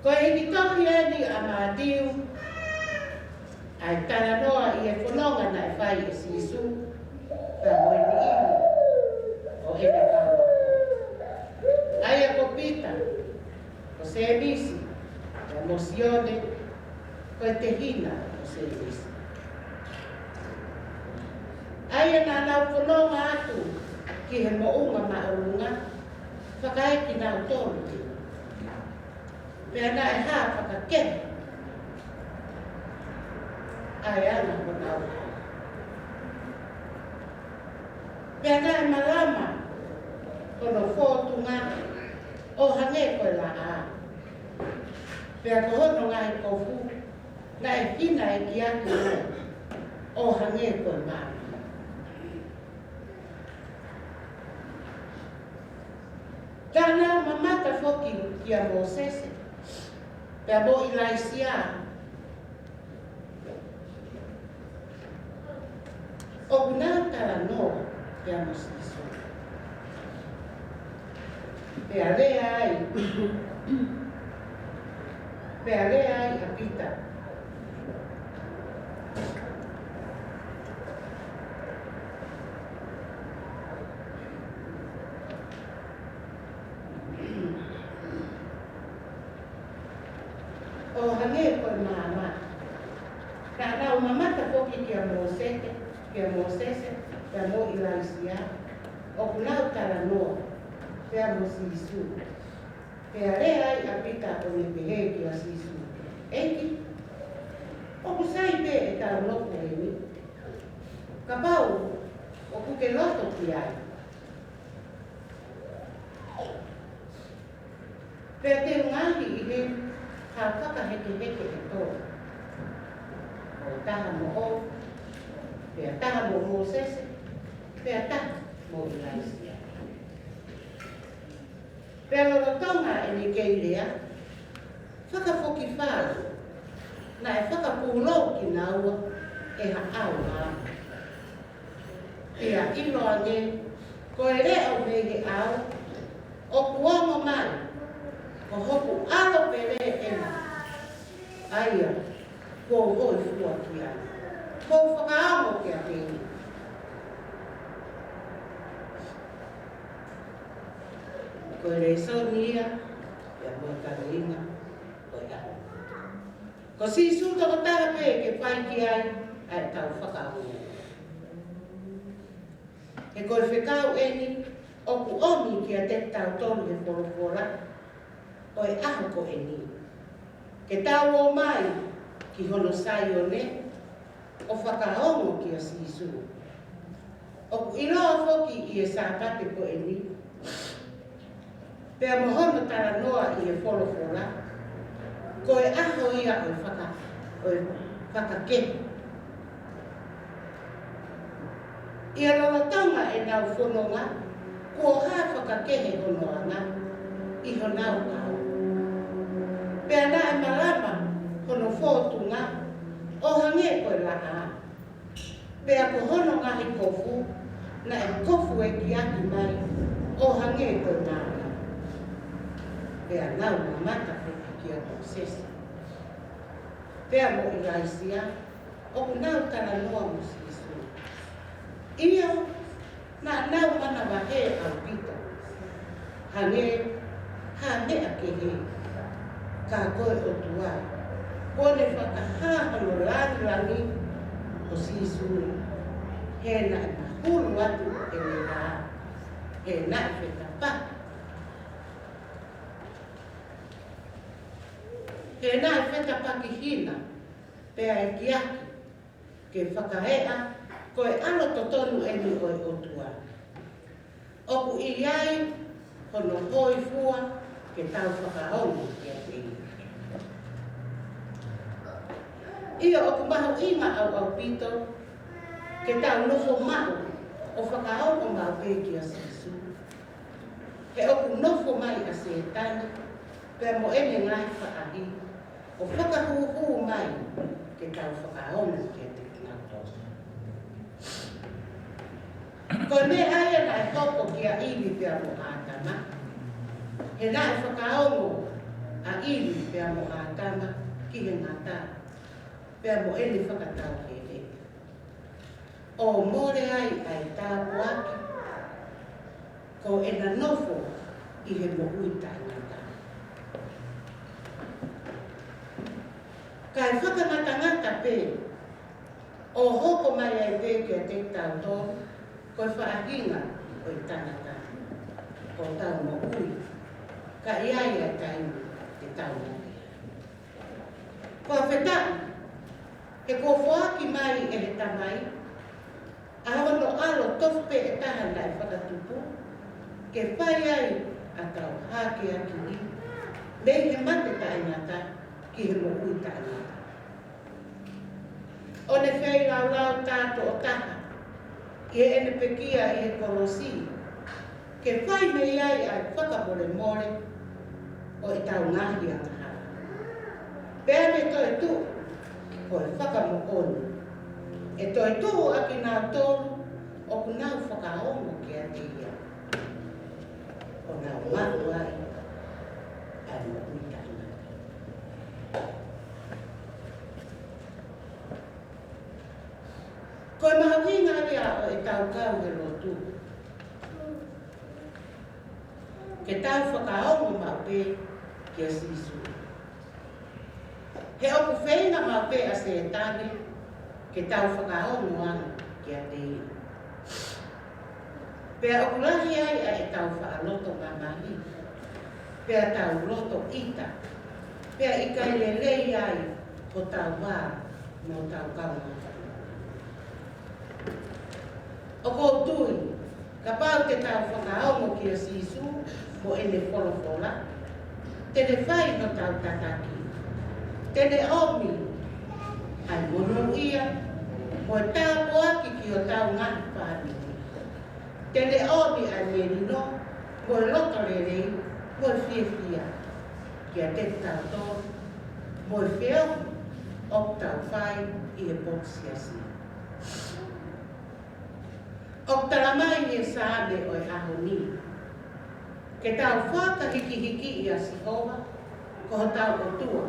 Ko e hiki tohi eni ʻa Mātiu, ʻa e talanoa ʻi he fononga naʻe fai ʻe Sīsū pea mo e niʻihi ʻo ʻene kau ako. ʻA ia ko Pita, ko Sēmisi, pea mo Sione, ko e tehina ʻo Sēmisi. ʻA ia naʻa nau fononga atu ki he moʻunga māʻolunga, fakaekinautolu ki ai. Pea naʻe hā fakakehe ʻa e anga honau hā. Pea naʻe malama hono fōtunga ʻo hangē ko e laʻā. Pea ko hono ngaahi kofu naʻe hina ʻekiaki mai ʻo hangē ko e maama. Naʻa nau mamata foki kia Mōsese, pea mo ʻIlaisiā, ʻoku nau talanoa pea mo Sīsū. Pea lea ai, pea lea ai ʻa Pita. ʻO hangē ko e maama. Naʻa nau mamata foki kia Mōsese, kia Mōsese, pea mo ʻIlaisiā, ʻoku nau talanoa pea mo Sīsū. Pea lea ai ʻa Pita ʻo ne pehē kia Sīsū, ʻEiki, ʻoku sai pē ʻetau nofo heni? Kapau ʻoku ke loto ki ai, pea te u ngaohi ʻi heni ha fakahekeheke ʻe tolu. Ko e taha moʻou, pea taha mo Mōsese, pea taha mo ʻIlaisiā. Pea lolotonga ʻene kei lea, fakafokifā, naʻe fakapūlou kinaua ʻe ha ʻao maama. Pea ʻiloange, ko e leʻo mei he ʻao ʻoku ongo mai, ko hoku ʻAlo pele ena, ʻa ia kuo u hōifua ki ai. Kuo u fakaongo kiate ia. Ko e lēsoni ia, ia mo e kaveinga ʻo e ʻaho. Ko Sīsū tokotaha pē ke fai ki ai ʻa ʻetau fakaongo. He ko e fekau eni ʻoku ʻomi kiate kitautolu he folofola ʻo e ʻaho ko eni. Ke tau ō mai ki hono Saione ʻo fakaongo kia Sīsū. ʻOku ʻiloa foki ʻi he Sāpate ko eni, pea mo hono talanoa ʻi he folofola, ko e ʻaho ia ʻo e faka-, ʻo e fakakehe. ʻI he lolotonga ʻenau fononga, kuo hā fakakehe hono anga ʻi honau ʻao. Pea naʻe malama hono fōtunga ʻo hangē ko e laʻā. Pea ko hono ngaahi kofu naʻe kofu ʻekiaki mai ʻo hangē ko e maama. Pea nau mamata foki kia Mōsese, pea mo ʻIlaisiā, ʻoku nau talanoa mo Sīsū. ʻIo, naʻa nau manavahē ʻaupito, hangē ha meʻa kehe, ka ko e ʻOtua kuo ne fakahā hono langilangi ʻo Sīsū, he naʻe mahulu atu ʻene vā, he naʻe fetapaki, he naʻe fetapaki hina, pea ʻekiaki ke fakaeʻa ko e ʻAlo totonu eni ʻo e ʻOtua. ʻOku ʻi ai hono hōifua ke tau fakaongo kiate ia. ʻIo, ʻoku mahuʻinga ʻaupito ke tau nofo maʻu ʻo fakaongo maʻu pē kia Sīsū. He ʻoku nofo mai ʻa Sētane pea mo ʻene ngaahi faʻahi ʻo fakahūhū mai ke tau fakaongo kiate kinautolu. Ko e meʻa ia naʻe hoko kia ʻIvi pea mo ʻĀtama, he naʻe fakaongo ʻa ʻIvi pea mo ʻĀtama ki he ngata, pea mo ʻene fakatauheleʻa, ʻo mole ai ʻa e tāpuaki ko ʻena nofo ʻi he moʻui taʻengata. Kae fakangatangata pē ʻo hoko mai ai pē kiate kitautolu ko e faʻahinga ʻo e tangata, ʻo tau moʻui, ka ʻi ai ʻa e taimi te tau moʻui. Fakafetaʻi, he kuo foaki mai ʻe he Tamai ʻa hono ʻAlo tofu pē ʻe taha naʻe fakatupu, ke fai ai ʻa e tau hākeakiʻi mei he mate taʻengata ki he moʻui taʻengata. ʻO ne feilaulau tātoʻotaha ʻi heʻene pekia ʻi he kolosi, ke fai mei ai ʻa e fakamolemole ʻo ʻetau ngaahi angahala. Pea ne toetuʻu ko e fakamoʻoni, ʻe toetuʻu ʻa kinautolu ʻoku nau fakaongo kiate ia, ʻo nau maʻu ai ʻa e moʻui taʻengata. Ko e mahuʻinga ia ʻo ʻetau kau he lotu, ke tau fakaongo maʻu pē kia Sīsū. He ʻoku feinga maʻu pē ʻa Sētane ke tau fakaongo ange kiate ia. Pea ʻoku lahi ai ʻa ʻetau faʻa loto mamahi, pea tau loto ʻita, pea ʻikai lelei ai hotau vā mo hotau kaungā. ʻOku ou tui, kapau te tau fakaongo kia Sīsū mo ʻene folofola, te ne fai hotau tataki. Te ne ʻomi ʻa e monūʻia mo e tāpuaki ki hotau ngaahi fāmili. Te ne ʻomi ʻa e melino mo e loto lelei mo e fiefia kiate kitautolu mo e feohi ʻoku tau fai ʻi he potu siasi. ʻOku tala mai ʻe he Saame ʻo e ʻaho ni, ke tau fakahīkihikiʻi ʻa Sihova ko hotau ʻOtua.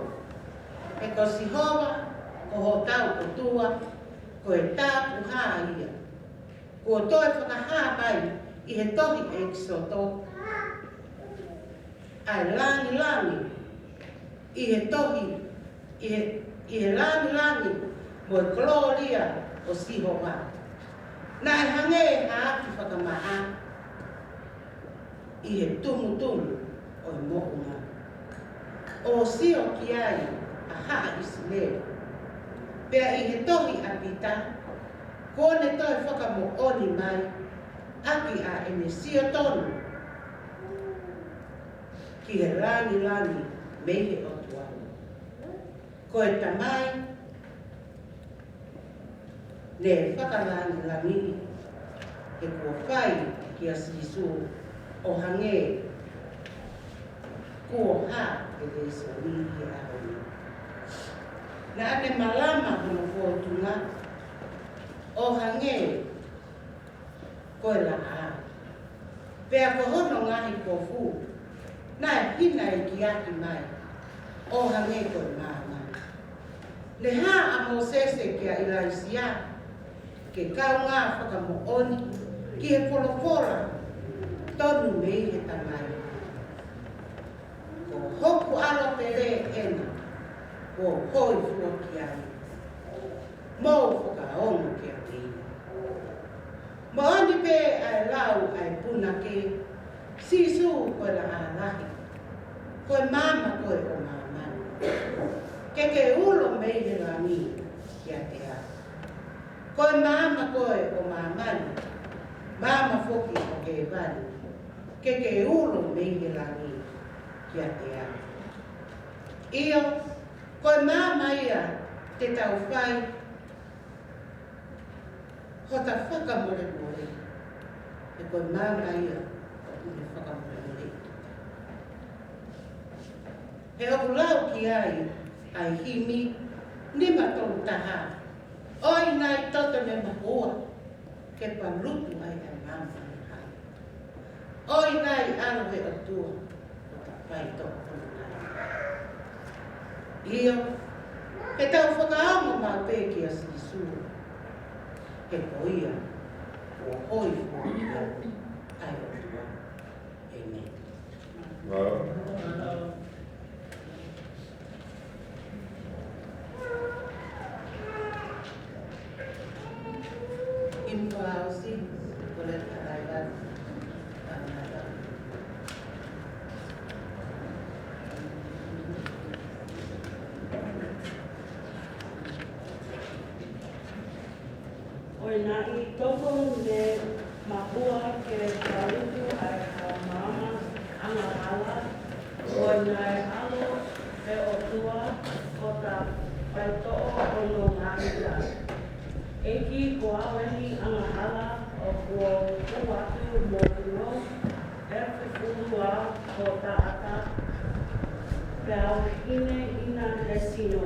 He ko Sihova ko hotau ʻOtua, ko e tāpuhā ia. Kuo toe fakahā mai ʻi he tohi ʻEkisoto ʻa e langilangi ʻi he tohi, ʻi he, ʻi he langilangi mo e kolōlia ʻo Sihova. Naʻe hangē ha afi fakamaʻa ʻi he tumutumu ʻo e moʻunga, ʻo sio ki ai ʻa haʻa ʻIsileli. Pea ʻi he tohi ʻa Pita, kuo ne toe fakamoʻoni mai ʻaki ʻa ʻene sio tonu ki he langilangi mei he ʻOtua. Ko e Tamai ne fakalangilangiʻi, he kuo fai kia Sīsū ʻo hangē kuo hā he lēsoni ʻi he ʻaho ni. Naʻa ne malama hono fōtunga ʻo hangē ko e laʻā. Pea ko hono ngaahi kofu naʻe hinaʻikiʻaki mai ʻo hangē ko e maama. Ne hā ʻa Mōsese kia ʻIlaisiā ke kaungā fakamoʻoni ki he folofola tonu mei he Tamai. Ko hoku ʻAlo pele ʻena, kuo u hōifua ki ai. Mou fakaongo kiate ia. Moʻoni pē ʻa e lau ʻa e punake, Sīsū ko e laʻā lahi, ko e maama koe ʻo māmani. Ke ke ulo mei he langi kiate au. Ko e maama koe ʻo māmani, maama foki ʻo hēvani. Ke ke ulo mei he langi kiate au. ʻIo, ko e maama ia te tau fai hota fakamolemole. He ko e maama ia ʻoku ne fakamolemole. He ʻoku lau ki ai ʻa e himi nima tolu taha, ʻOi nai toto ne mahua, ke paluku ai ʻa e maama ʻi hai. ʻOi nai ʻAlo ʻo e ʻOtua, ʻo ta fai toko nai. ʻIo, ke tau fakaongo maʻu pē kia Sīsū, he ko ia kuo hōifua ki ai ʻa e ʻOtua. ʻĒmeni. Naʻe tokoni ne mahua ke palutu ʻa e kau maama angahala, ʻo naʻe ʻalu ʻa e ʻOtua ko ta faitoʻo ʻo nonga ita. ʻEiki, ko au eni angahala ʻoku ou tuʻu atu mo kuo ʻe fufulu au ho taʻata, pea u hinehina he sino.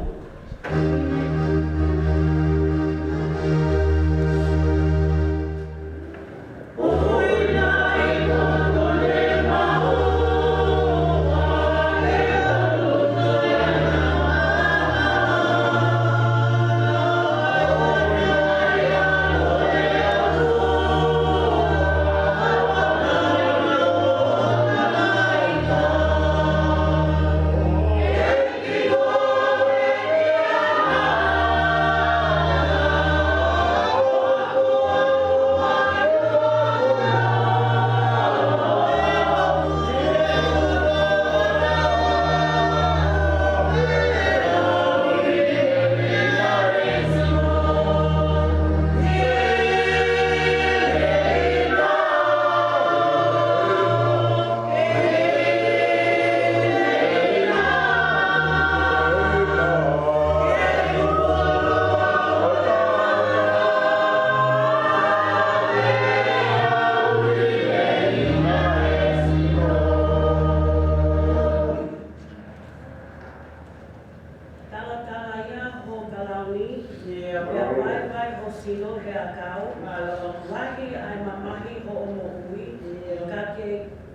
Talatala ia ho kalauni, ʻIo. Pea vaivai ho sino he ʻakau. Mālō. Lahi ʻa e mamahi hoʻo moʻui, ʻIo. Ka ke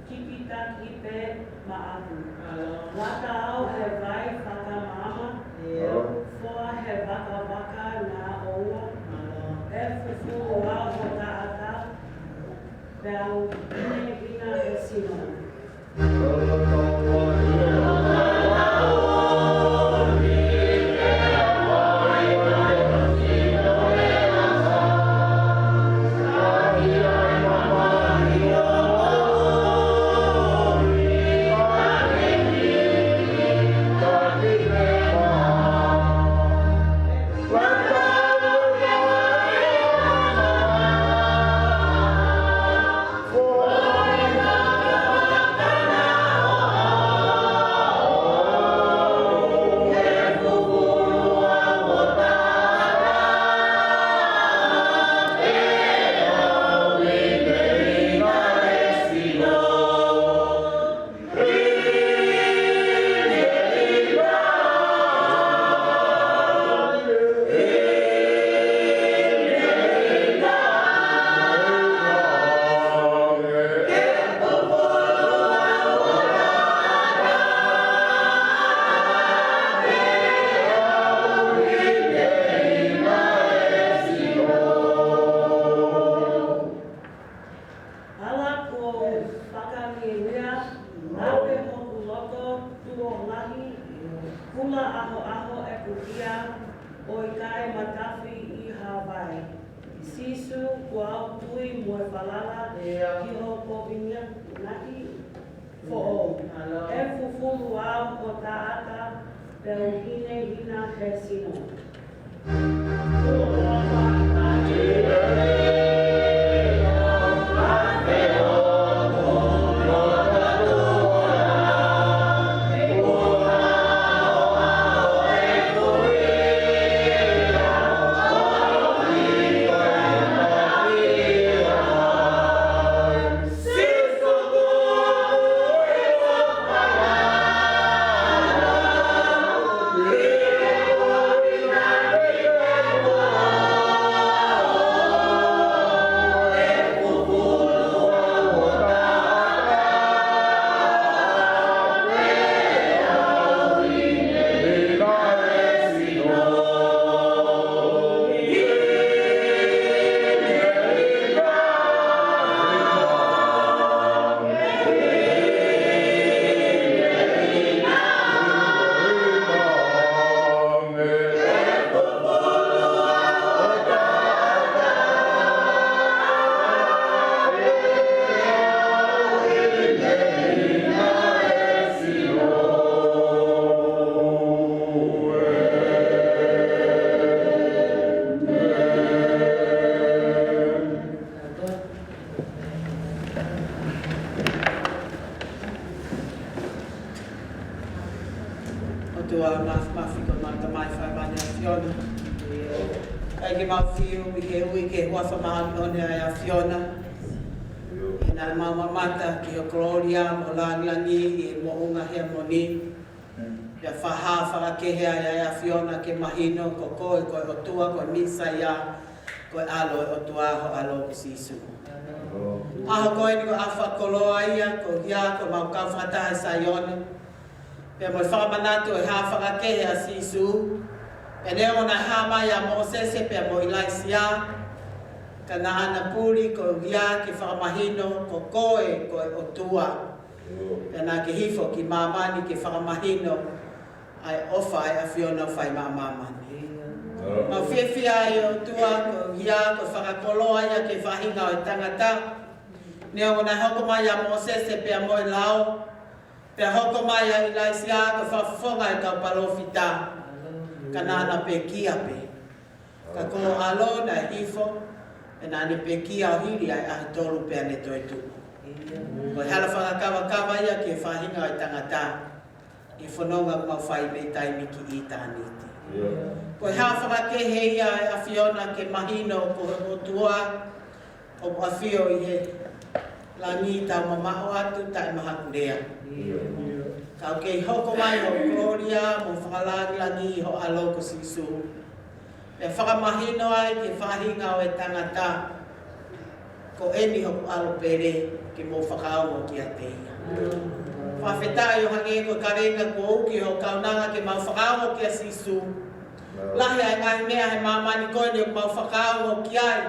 kipitaki pē maʻaku. Mālō. Lata au he vai fakamaama, ʻIo. Foa he vakavaka naʻa ʻoua. Mālō. ʻE fufulu au ho taʻata, pea u hinehina he sino. Ala kuo u fakangiungia, ʻave hoku loto tuʻo lahi, kula ʻahoʻaho ʻeku hia, ʻo ʻikai matafi ʻi ha vai. Sīsū, kuo u tui mo e falala, ʻIo. Ki hoʻo kovinānite foʻou. Mālō. ʻE fufulu au ho taʻata, pea u hinehina he sino. ʻOtua Māfimafi, ko ʻemau Tamai Faivane ʻAfiona. ʻIkai ke mau fiu ʻi he ui ki he huafa māʻoniʻoni ʻa e ʻAfiona. He naʻa mau mamata ki ho kolōlia mo e lāngilangi ʻi he moʻunga heamoni. Pea fakahā fakakehe ai ʻa e ʻAfiona ke mahino ko koe ko e ʻOtua, ko e Mīsaia, ko e ʻAlo ʻo e ʻOtua, ho ʻAlo ko Sīsū. ʻAho ko eni ko e ʻaho fakakoloa ia, ko ia ko ʻemau kau fakataha ʻi Saione. Pea mo e fakamanatu ʻo e hā fakakehe ʻa Sīsū. Pea neongo naʻe hā mai ʻa Mōsese pea mo ʻIlaisiā, ka naʻa na puli ko ia ke fakamahino ko koe ko e ʻOtua. Pea naʻa ke hifo ki māmani ke fakamahino ʻa e ʻofa ʻa e ʻAfiona ʻoku fai maʻa māmani. Mau fiefia ʻe ʻOtua ko ia ko e fakakoloa ia ki he faʻahinga ʻo e tangata. Neongo naʻe hoko mai ʻa Mōsese pea mo e lao, pea hoko mai ʻa ʻIlaisiā ko e fakafofonga ʻo e kau palōfita. Ka naʻa na pekia pē. Ka ko ho ʻAlo naʻe hifo, pea naʻa ne pekia ʻo hili ʻa e ʻaho tolu pea ne toetuʻu. Ko e hala fakakavakava ia ki he faʻahinga ʻo e tangata, ʻi he fononga ʻoku mau fai mei taimi ki ʻitāniti. Ko e hā fakakehe ia ʻa e ʻAfiona ke mahino ko e ʻOtua ʻoku ʻafio ʻi he langi, taumamaʻo atu, taʻemahakulea. Ka ʻoku kei hoko mai ho kolōlia mo e fakalāngilangi ʻi ho ʻAlo ko Sīsū. Pea fakamahino ai ki he faʻahinga ʻo e tangata, ko eni hoku ʻAlo pele, ke mou fakaongo kiate ia. Fakafetaʻi ʻo hangē ko e kavenga kuo uki ho kaunanga ke mau fakaongo kia Sīsū. Lahi ʻa e ngaahi meʻa he māmani ko eni ʻoku mau fakaongo ki ai.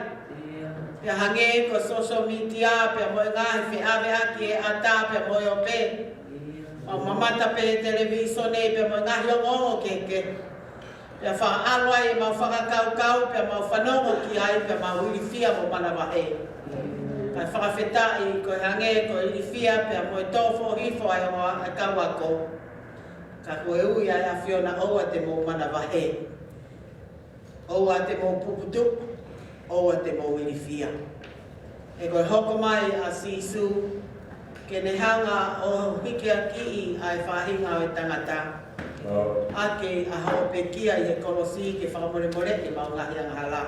Pea hangē ko e social media, pea mo e ngaahi feʻaveʻaki ʻe ʻatā, pea mo e ope. Mau mamata pē he televīsone, pea mo e ngaahi ongoongo kehekehe. Pea fakaʻalo ai ʻemau fakakaukau, pea mau fanongo ki ai, pea mau ilifia mo manavahē. Kae fakafetaʻi ko e hangē ko e ilifia, pea mo e tō foʻohifo ʻa e ongo ʻa e kau ako. Ka ko e ui ʻa e ʻAfiona, ʻoua te mou manavahē. ʻOua te mou puputuʻu, ʻoua te mou ilifia. He ko e hoko mai ʻa Sīsū, ke ne hanga ʻo hikiakiʻi ʻa e faʻahinga ʻo e tangata. ʻAki ʻa hoʻo pekia ʻi he kolosi ke fakamolemoleʻi ʻemau ngaahi angahala.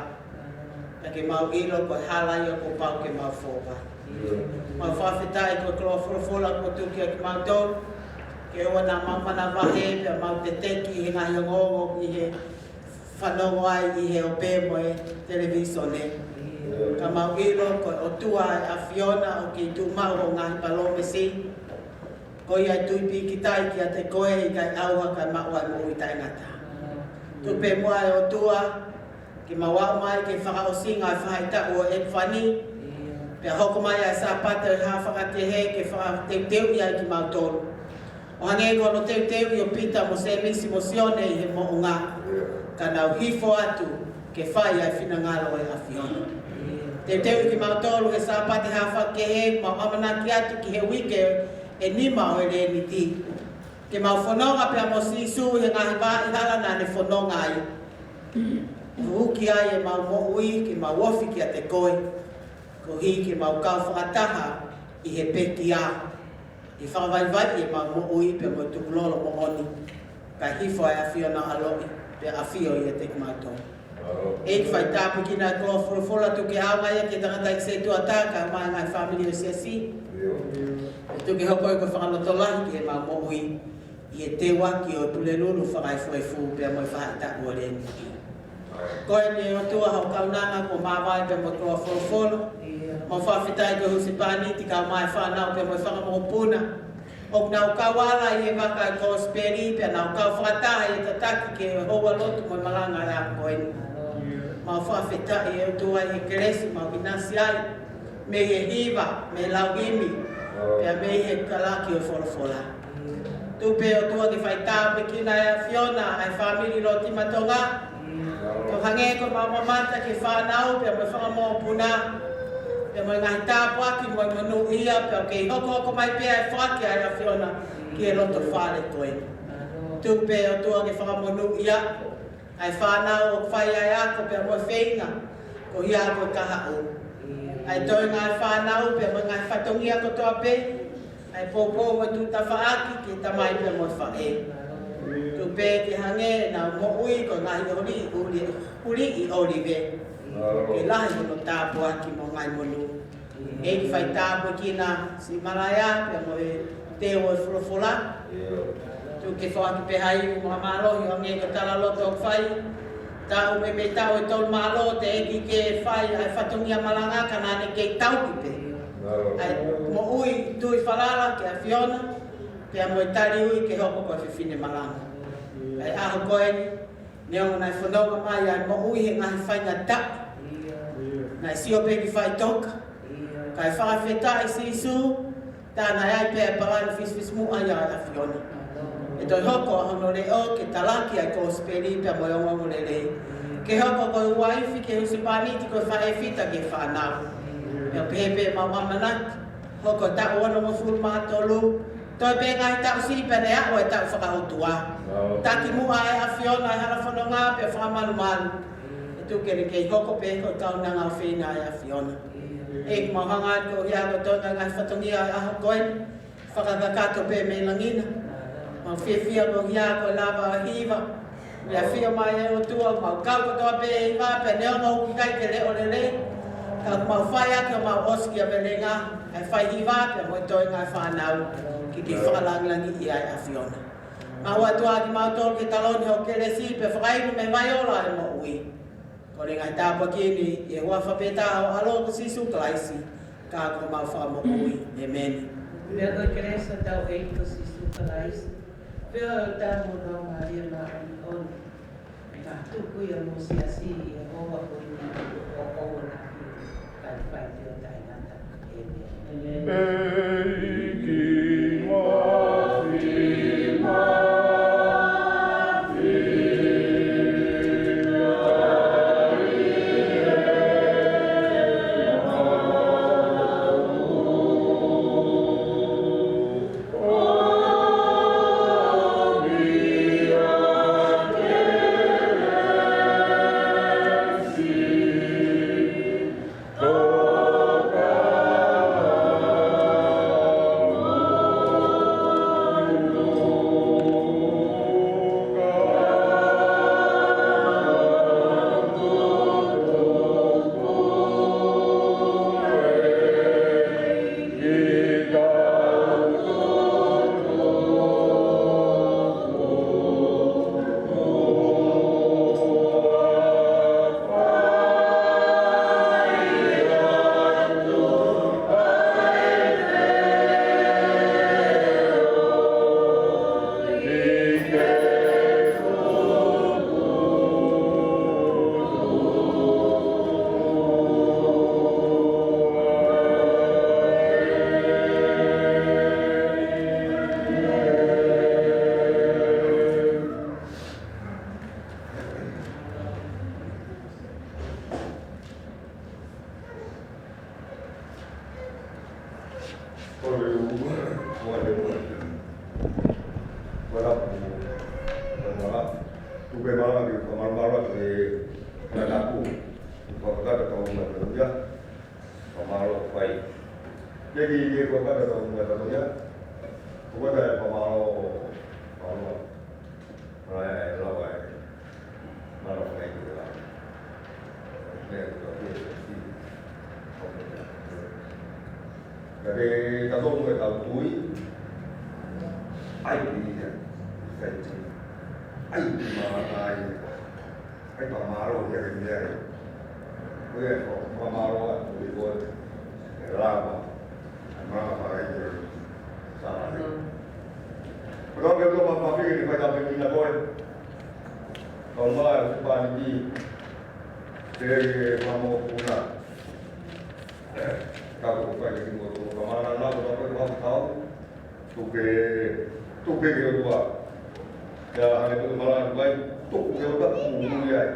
Pea ke mau ʻilo ko e hala ia kuo pau ke mau fou ai. Mau fakafetaʻi ko e koloa folofola kuo tuku kiate kimautolu. Ke ʻoua naʻa mau manavahē, pea mau teteki he ngaahi ongoongo ʻi he fanongo ai ʻi he ope mo e televīsone. Ka mau ʻilo ko e ʻOtua ʻa e ʻAfiona ʻoku kei tuʻumaʻu hoʻo ngaahi palōmesi. Ko ia ʻe tui pīkitai kiate koe, ʻikai ʻauha kae maʻu ʻa e moʻui taʻengata. Tuku pē muʻa ʻe ʻOtua, ke mau aʻu mai ki he fakaʻosinga ʻo e faʻahitaʻu ʻo e ʻEpifani. Pea hoko mai ʻa e Sāpate ʻo e hā fakakehe ke fakateuteuʻi ai kimautolu. ʻO hangē ko hono teuteuʻi ʻo Pita mo Sēmisi mo Sione ʻi he moʻunga, ka nau hifo atu ke fai ʻa e finangalo ʻo e ʻAfiona. Teuteuʻi kimautolu he Sāpate hā fakakehe, mau ʻamanaki atu ki he uike ʻe nima ʻo e Leniti. Ke mau fononga pea mo Sīsū he ngaahi vaʻa hala naʻa ne fononga ai. Uki ai ʻemau moʻui ke mau ofi kiate koe. Koeʻuhi ke mau kau fakataha ʻi he pekia. ʻI he fakavaivaiʻi ʻemau moʻui pea mo e tukulolo moʻoni. Kae hifo ʻa e ʻAfiona ʻaloʻi, pea ʻafio ʻiate kimautolu. ʻEiki, fai tāpuekina ʻa e koloa folofola, tuku ke ʻaonga ia ki he tangataʻeiki sētuata, kae ʻumaʻā e ngaahi fāmili ʻo e siasi. Tuku ke hoko ia ko e fakalotolahi ki heʻemau moʻui. ʻI he teuaki ʻo e Pulelulu Fakaefuefu pea mo e faʻahitaʻu ʻo e Leniti. Ko eni ʻe ʻOtua hoʻo kaunanga kuo māvae pea mo e koloa folofola. Mau fakafetaʻi ko e husepāniti kae ʻumaʻā e fānau pea mo e fanga mokopuna. ʻOku nau kau ala ʻi he vaka ʻo e kosipeli pea nau kau fakataha ʻi he tataki ki he houa lotu mo e malanga ʻo e ʻaho ko eni. Mau fakafetaʻi ʻe ʻOtua ʻi he kelesi mau ʻinasi ai. Mei he hiva, mei he lau himi, pea mei he kalake ʻo e folofola. Tuku pē ʻOtua ke fai tāpuekina ʻe he ʻAfiona ʻa e fāmili Lotima Tonga. Kau hangē ko ʻemau mamata ki he fānau, pea mo e fanga mokopuna, pea mo e ngaahi tāpuaki mo e monūʻia, pea ʻoku kei hokohoko mai pē ʻa e foaki ʻa e ʻAfiona ki he loto fale ko ē. Tuku pē ʻOtua ke fakamonūʻia ʻa e fānau ʻoku fai ʻa e ako pea mo e feinga, ko ia ko e kahaʻu. ʻA e toenga ʻa e fānau pea mo e ngaahi fatongia kotoa pē, ʻa e poupou mo e tuʻu tafaʻaki ki he tamai pea mo e faʻē. Tuku Pea ke hangē ʻenau moʻui ko e ngaahi ʻuli, ʻuli, ʻuli ʻi ʻOlive. Ke lahi hono tāpuaki mo e ngaahi monū. ʻEiki, fai tāpuekina siʻi malaʻia pea mo e teu ʻo e folofola. Tuku ke foaki pē ha ivi mo ha mālohi ʻo hangē ko e talaloto ʻoku fai. Taʻu meimei taʻu ʻe tolu mālō, teʻeki ke fai ʻa e fatongia malanga ka naʻa ne kei tauhi pē ʻa e moʻui tui falala ki he ʻAfiona, pea mo e tali ui ke hoko ko e fefine malanga. ʻA e ʻaho ko eni, neongo naʻe fononga mai ʻa e moʻui he ngaahi faingataʻa, naʻe sio pē ki faʻitoka. Kae fakafetaʻi Sīsū, tā naʻe ʻi ai pē ʻa e palani fisifisimuʻa ia ʻa e ʻAfiona. ʻE toe hoko ʻa hono leʻo ke talaki ʻa e kosipeli pea mo e ongoongolelei. Ke hoko ko e uaifi ki he husepāniti, ko e faʻē fita ki he fānau. Pea pehē pē ʻemau ʻamanaki, hoko taʻu onongofulu mā tolu, toe pē ngaahi taʻu siʻi pea ne aʻu e taʻu fakaʻotua. Taki muʻa ʻe he ʻAfiona ʻa e hala fononga pea fakamalumalu. ʻE tuku ke ne kei hoko pē ko e kaunanga ʻofeina ʻa e ʻAfiona. ʻEiki, mau hanga atu koeʻuhi ko e toenga e ngaahi fatongia ʻo e ʻaho ko eni, fakakakato pē mei langi na. Mau fiefia koeʻuhi ko e lava ʻo e hiva. Mei he ʻafio mai ʻa e ʻOtua, mau kau kotoa pē ʻi he hiva, pea neongo ʻoku ʻikai ke leʻo lelei, ka mau fai ʻaki homau ʻosikiavelenga, ʻa e fai hiva pea mo e toenga e fānau, ke kei fakalāngilangiʻi ʻa e ʻAfiona. Mau ʻoatu ʻa kimautolu ke taloni hoʻo kelesi pea fakainu mei he vai ola ʻo e moʻui. Kole ngaahi tāpuaki ni ʻi he huafa pē taha ho ʻAlo ko Sīsū Kalaisi, ka ko homau Fakamoʻui. ʻĒmeni. Pea ko e kelesi ʻa hotau ʻEiki ko Sīsū Kalaisi, feohi ʻa e ʻOtua mo e Laumālie Māʻoniʻoni, ke tuku ia mo siasi ʻi he ʻaho ko eni ʻo ʻoua naʻa hili, kae fai pē ʻo taʻengata. ʻĒmeni. ʻEiki Mafi, Mafi. Kole u, kole u. Kole u, kole u. Tuku ke malanga ki he fakamalumalu ʻa e kau tapu. Fakakata tau mai tau ia. Fakamālō fai. Ke ki he fakakata tau mai tau ia. Ko e fakamālō, fakamālō. Ko e lava e. Mālō fai ki he lava. Meʻa ko e ki he si. Ka ke tatau mo e tau tui. ʻAi ki ia. Sai ki. ʻAi ki mā ai. ʻAi fakamālō ia ki he meʻa. Ko ia ko e fakamālō atu ki he lava. Mālō fai ki he sālani. Ko e tau ke tau mapapiki ni fai tau piki na koe. Kau mā e husepāniti. Te ke mamo puna. Ka ko fai ki mo to ka mana na ko ka ko ka. Tuku ke, tuku ke ke ua. Ia hane tuku malanga mai. Tuku ke ua mui mui ai.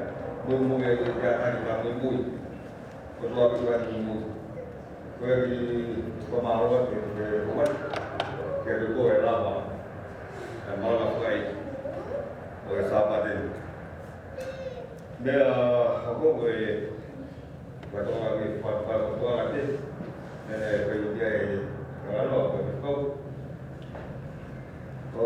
Mui mui ai ke ani ka mui mui. Ko tua ke ua mui mui. Ko e ki ko mālō ke ke ua. Ke ke ko e lava. E malanga mai. Ko e Sāpate. Meʻa hako ko e Katoa ke fa-, fa-, katoa ke. Nene, ko ia e, ka alo, ko e kau. Ko,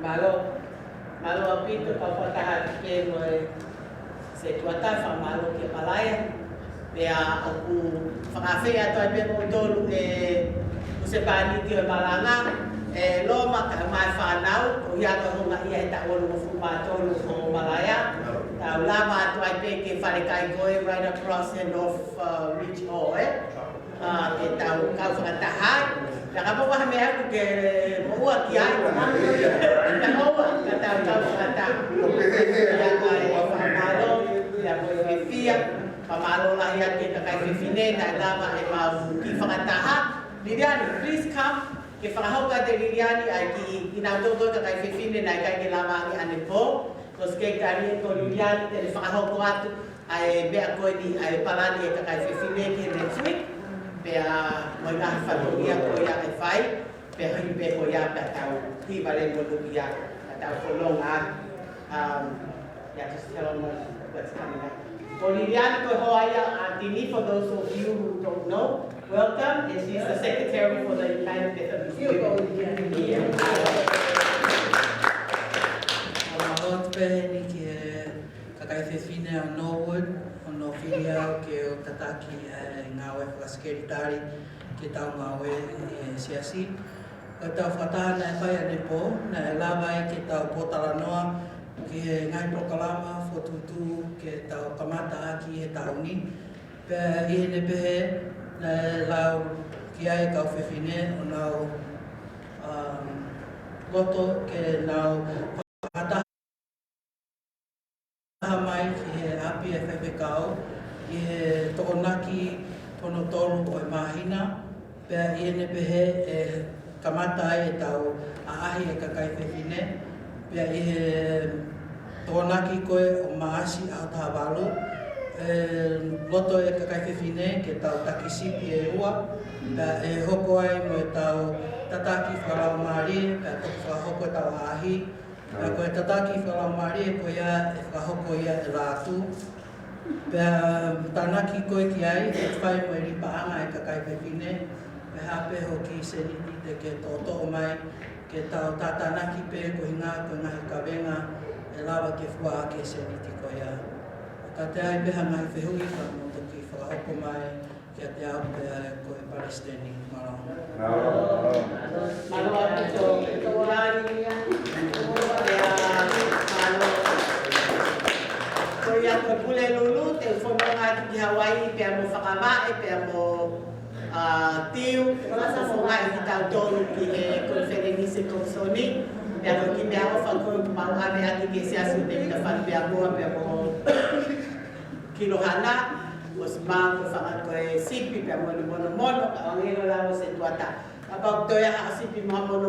Mālō, mālō ʻaupito, kau fakataha atu pē mo e Setuata, fakamālō kia Malaia. Pea ʻoku fakaafeʻi atu ai pē kimoutolu ʻe husepāniti ʻo e malanga, ʻe Loma kae ʻumaʻā e fānau, ko ia ko e houngaʻia he taʻu onongofulu mā tolu ʻo Malaia. Tau lava atu ai pē ki he falekai ko ē right across the North, uh, Ridge Hall, ē? ʻA, ke tau kau fakataha ai. Pea kapau ʻoku ʻi ai ha meʻa ʻoku ke moʻua ki ai, pea ʻoua, ka tau kau fakataha. Pea ko e fakamālō, pea ko e fiefia, fakamālō lahi atu ki he kakai fefine naʻe lava ʻemau kiʻi fakataha. Liliani, please come. Ke fakahoko atu ʻe Liliani ʻa e kiʻi, kinautolu ko e kakai fefine naʻe ʻikai ke lava ange ʻanepō. Ko e Sekelitali ko Liliani te ne fakahoko atu ʻa e meʻa ko eni, ʻa e palani ʻa e kakai fefine ki he next week. Pea mo e ngaahi fatongia ko ia ʻe fai. Pea hili pē ko ia pea tau hiva lelei mo Lukia, pea tau fononga. Um, yeah, just tell them what, what's coming up. Ko Liliani ko e hoa ia ʻo Tini, for those of you who don't know. Welcome, and she's the secretary for the United Methodist Women. Mālō atu pē heni ki he kakai fefine ʻo Norwood, hono fili au ke u tataki ʻa e ngāue fakasekelitali ki heʻetau ngāue ʻi he siasi. Ko ʻetau fakataha naʻe fai ʻanepō, naʻe lava ai ke tau pōtalanoa ki he ngaahi polokalama fokotuʻutuʻu ke tau kamata ʻaki he taʻu ni. Pea ʻi heʻene pehē, naʻe lau ki ai e kau fefine ʻo nau, um, loto ke nau fakataha mai ki he ʻapi ʻo e faifekau ʻi he Tokonaki hono tolu ʻo e māhina. Pea ʻi heʻene pehē ʻe kamata ai ʻetau ʻaʻahi e kakai fefine, pea ʻi he Tokonaki ko ē ʻo Maʻasi ʻaho taha valu, ʻe loto e kakai fefine ke tau taki sipi ʻe ua, pea ʻe hoko ai mo ʻetau tataki fakalaumālie, pea toki fakahoko ʻetau ʻaʻahi, pea ko e tataki fakalaumālie ko ia ʻe fakahoko ia ʻe Lātū. Pea tānaki ko ē ki ai, ʻe fai mo e lipaʻanga e kakai fefine, pea hā pē hoʻo kiʻi sēniti te ke toʻotoʻo mai, ke tau tātānaki pē koeʻuhinga ko e ngaahi kavenga ʻe lava ke fua ʻaki e sēniti ko ia. Ka te ʻi ai pē ha ngaahi fehuʻi ka mou toki fakahoko mai kiate au pea ko e Palesiteni. Mālō. Mālō. Mālō ʻaupito, ʻEiki Lālī. Pea, mālō. Ko ia ko e Pule Lulu, te u fononga atu ki Hauaiʻi, pea mo Fakavaʻe, pea mo, ʻa, Tiu, te u fononga ʻi kitautolu ki he konifelenisi komisoni, pea ko e kiʻi meʻaʻofa ko ē ʻoku mau ʻave atu ki he Siasi ʻo Tevita Falupeamoa, pea mo Kilohana, ʻo ʻosi maʻu ko e fanga ko e sipi pea mo e monomono, ka ʻoange ʻe he lau ʻo Setuata. Kapau ʻoku toe ʻi ai ha sipi mo ha mono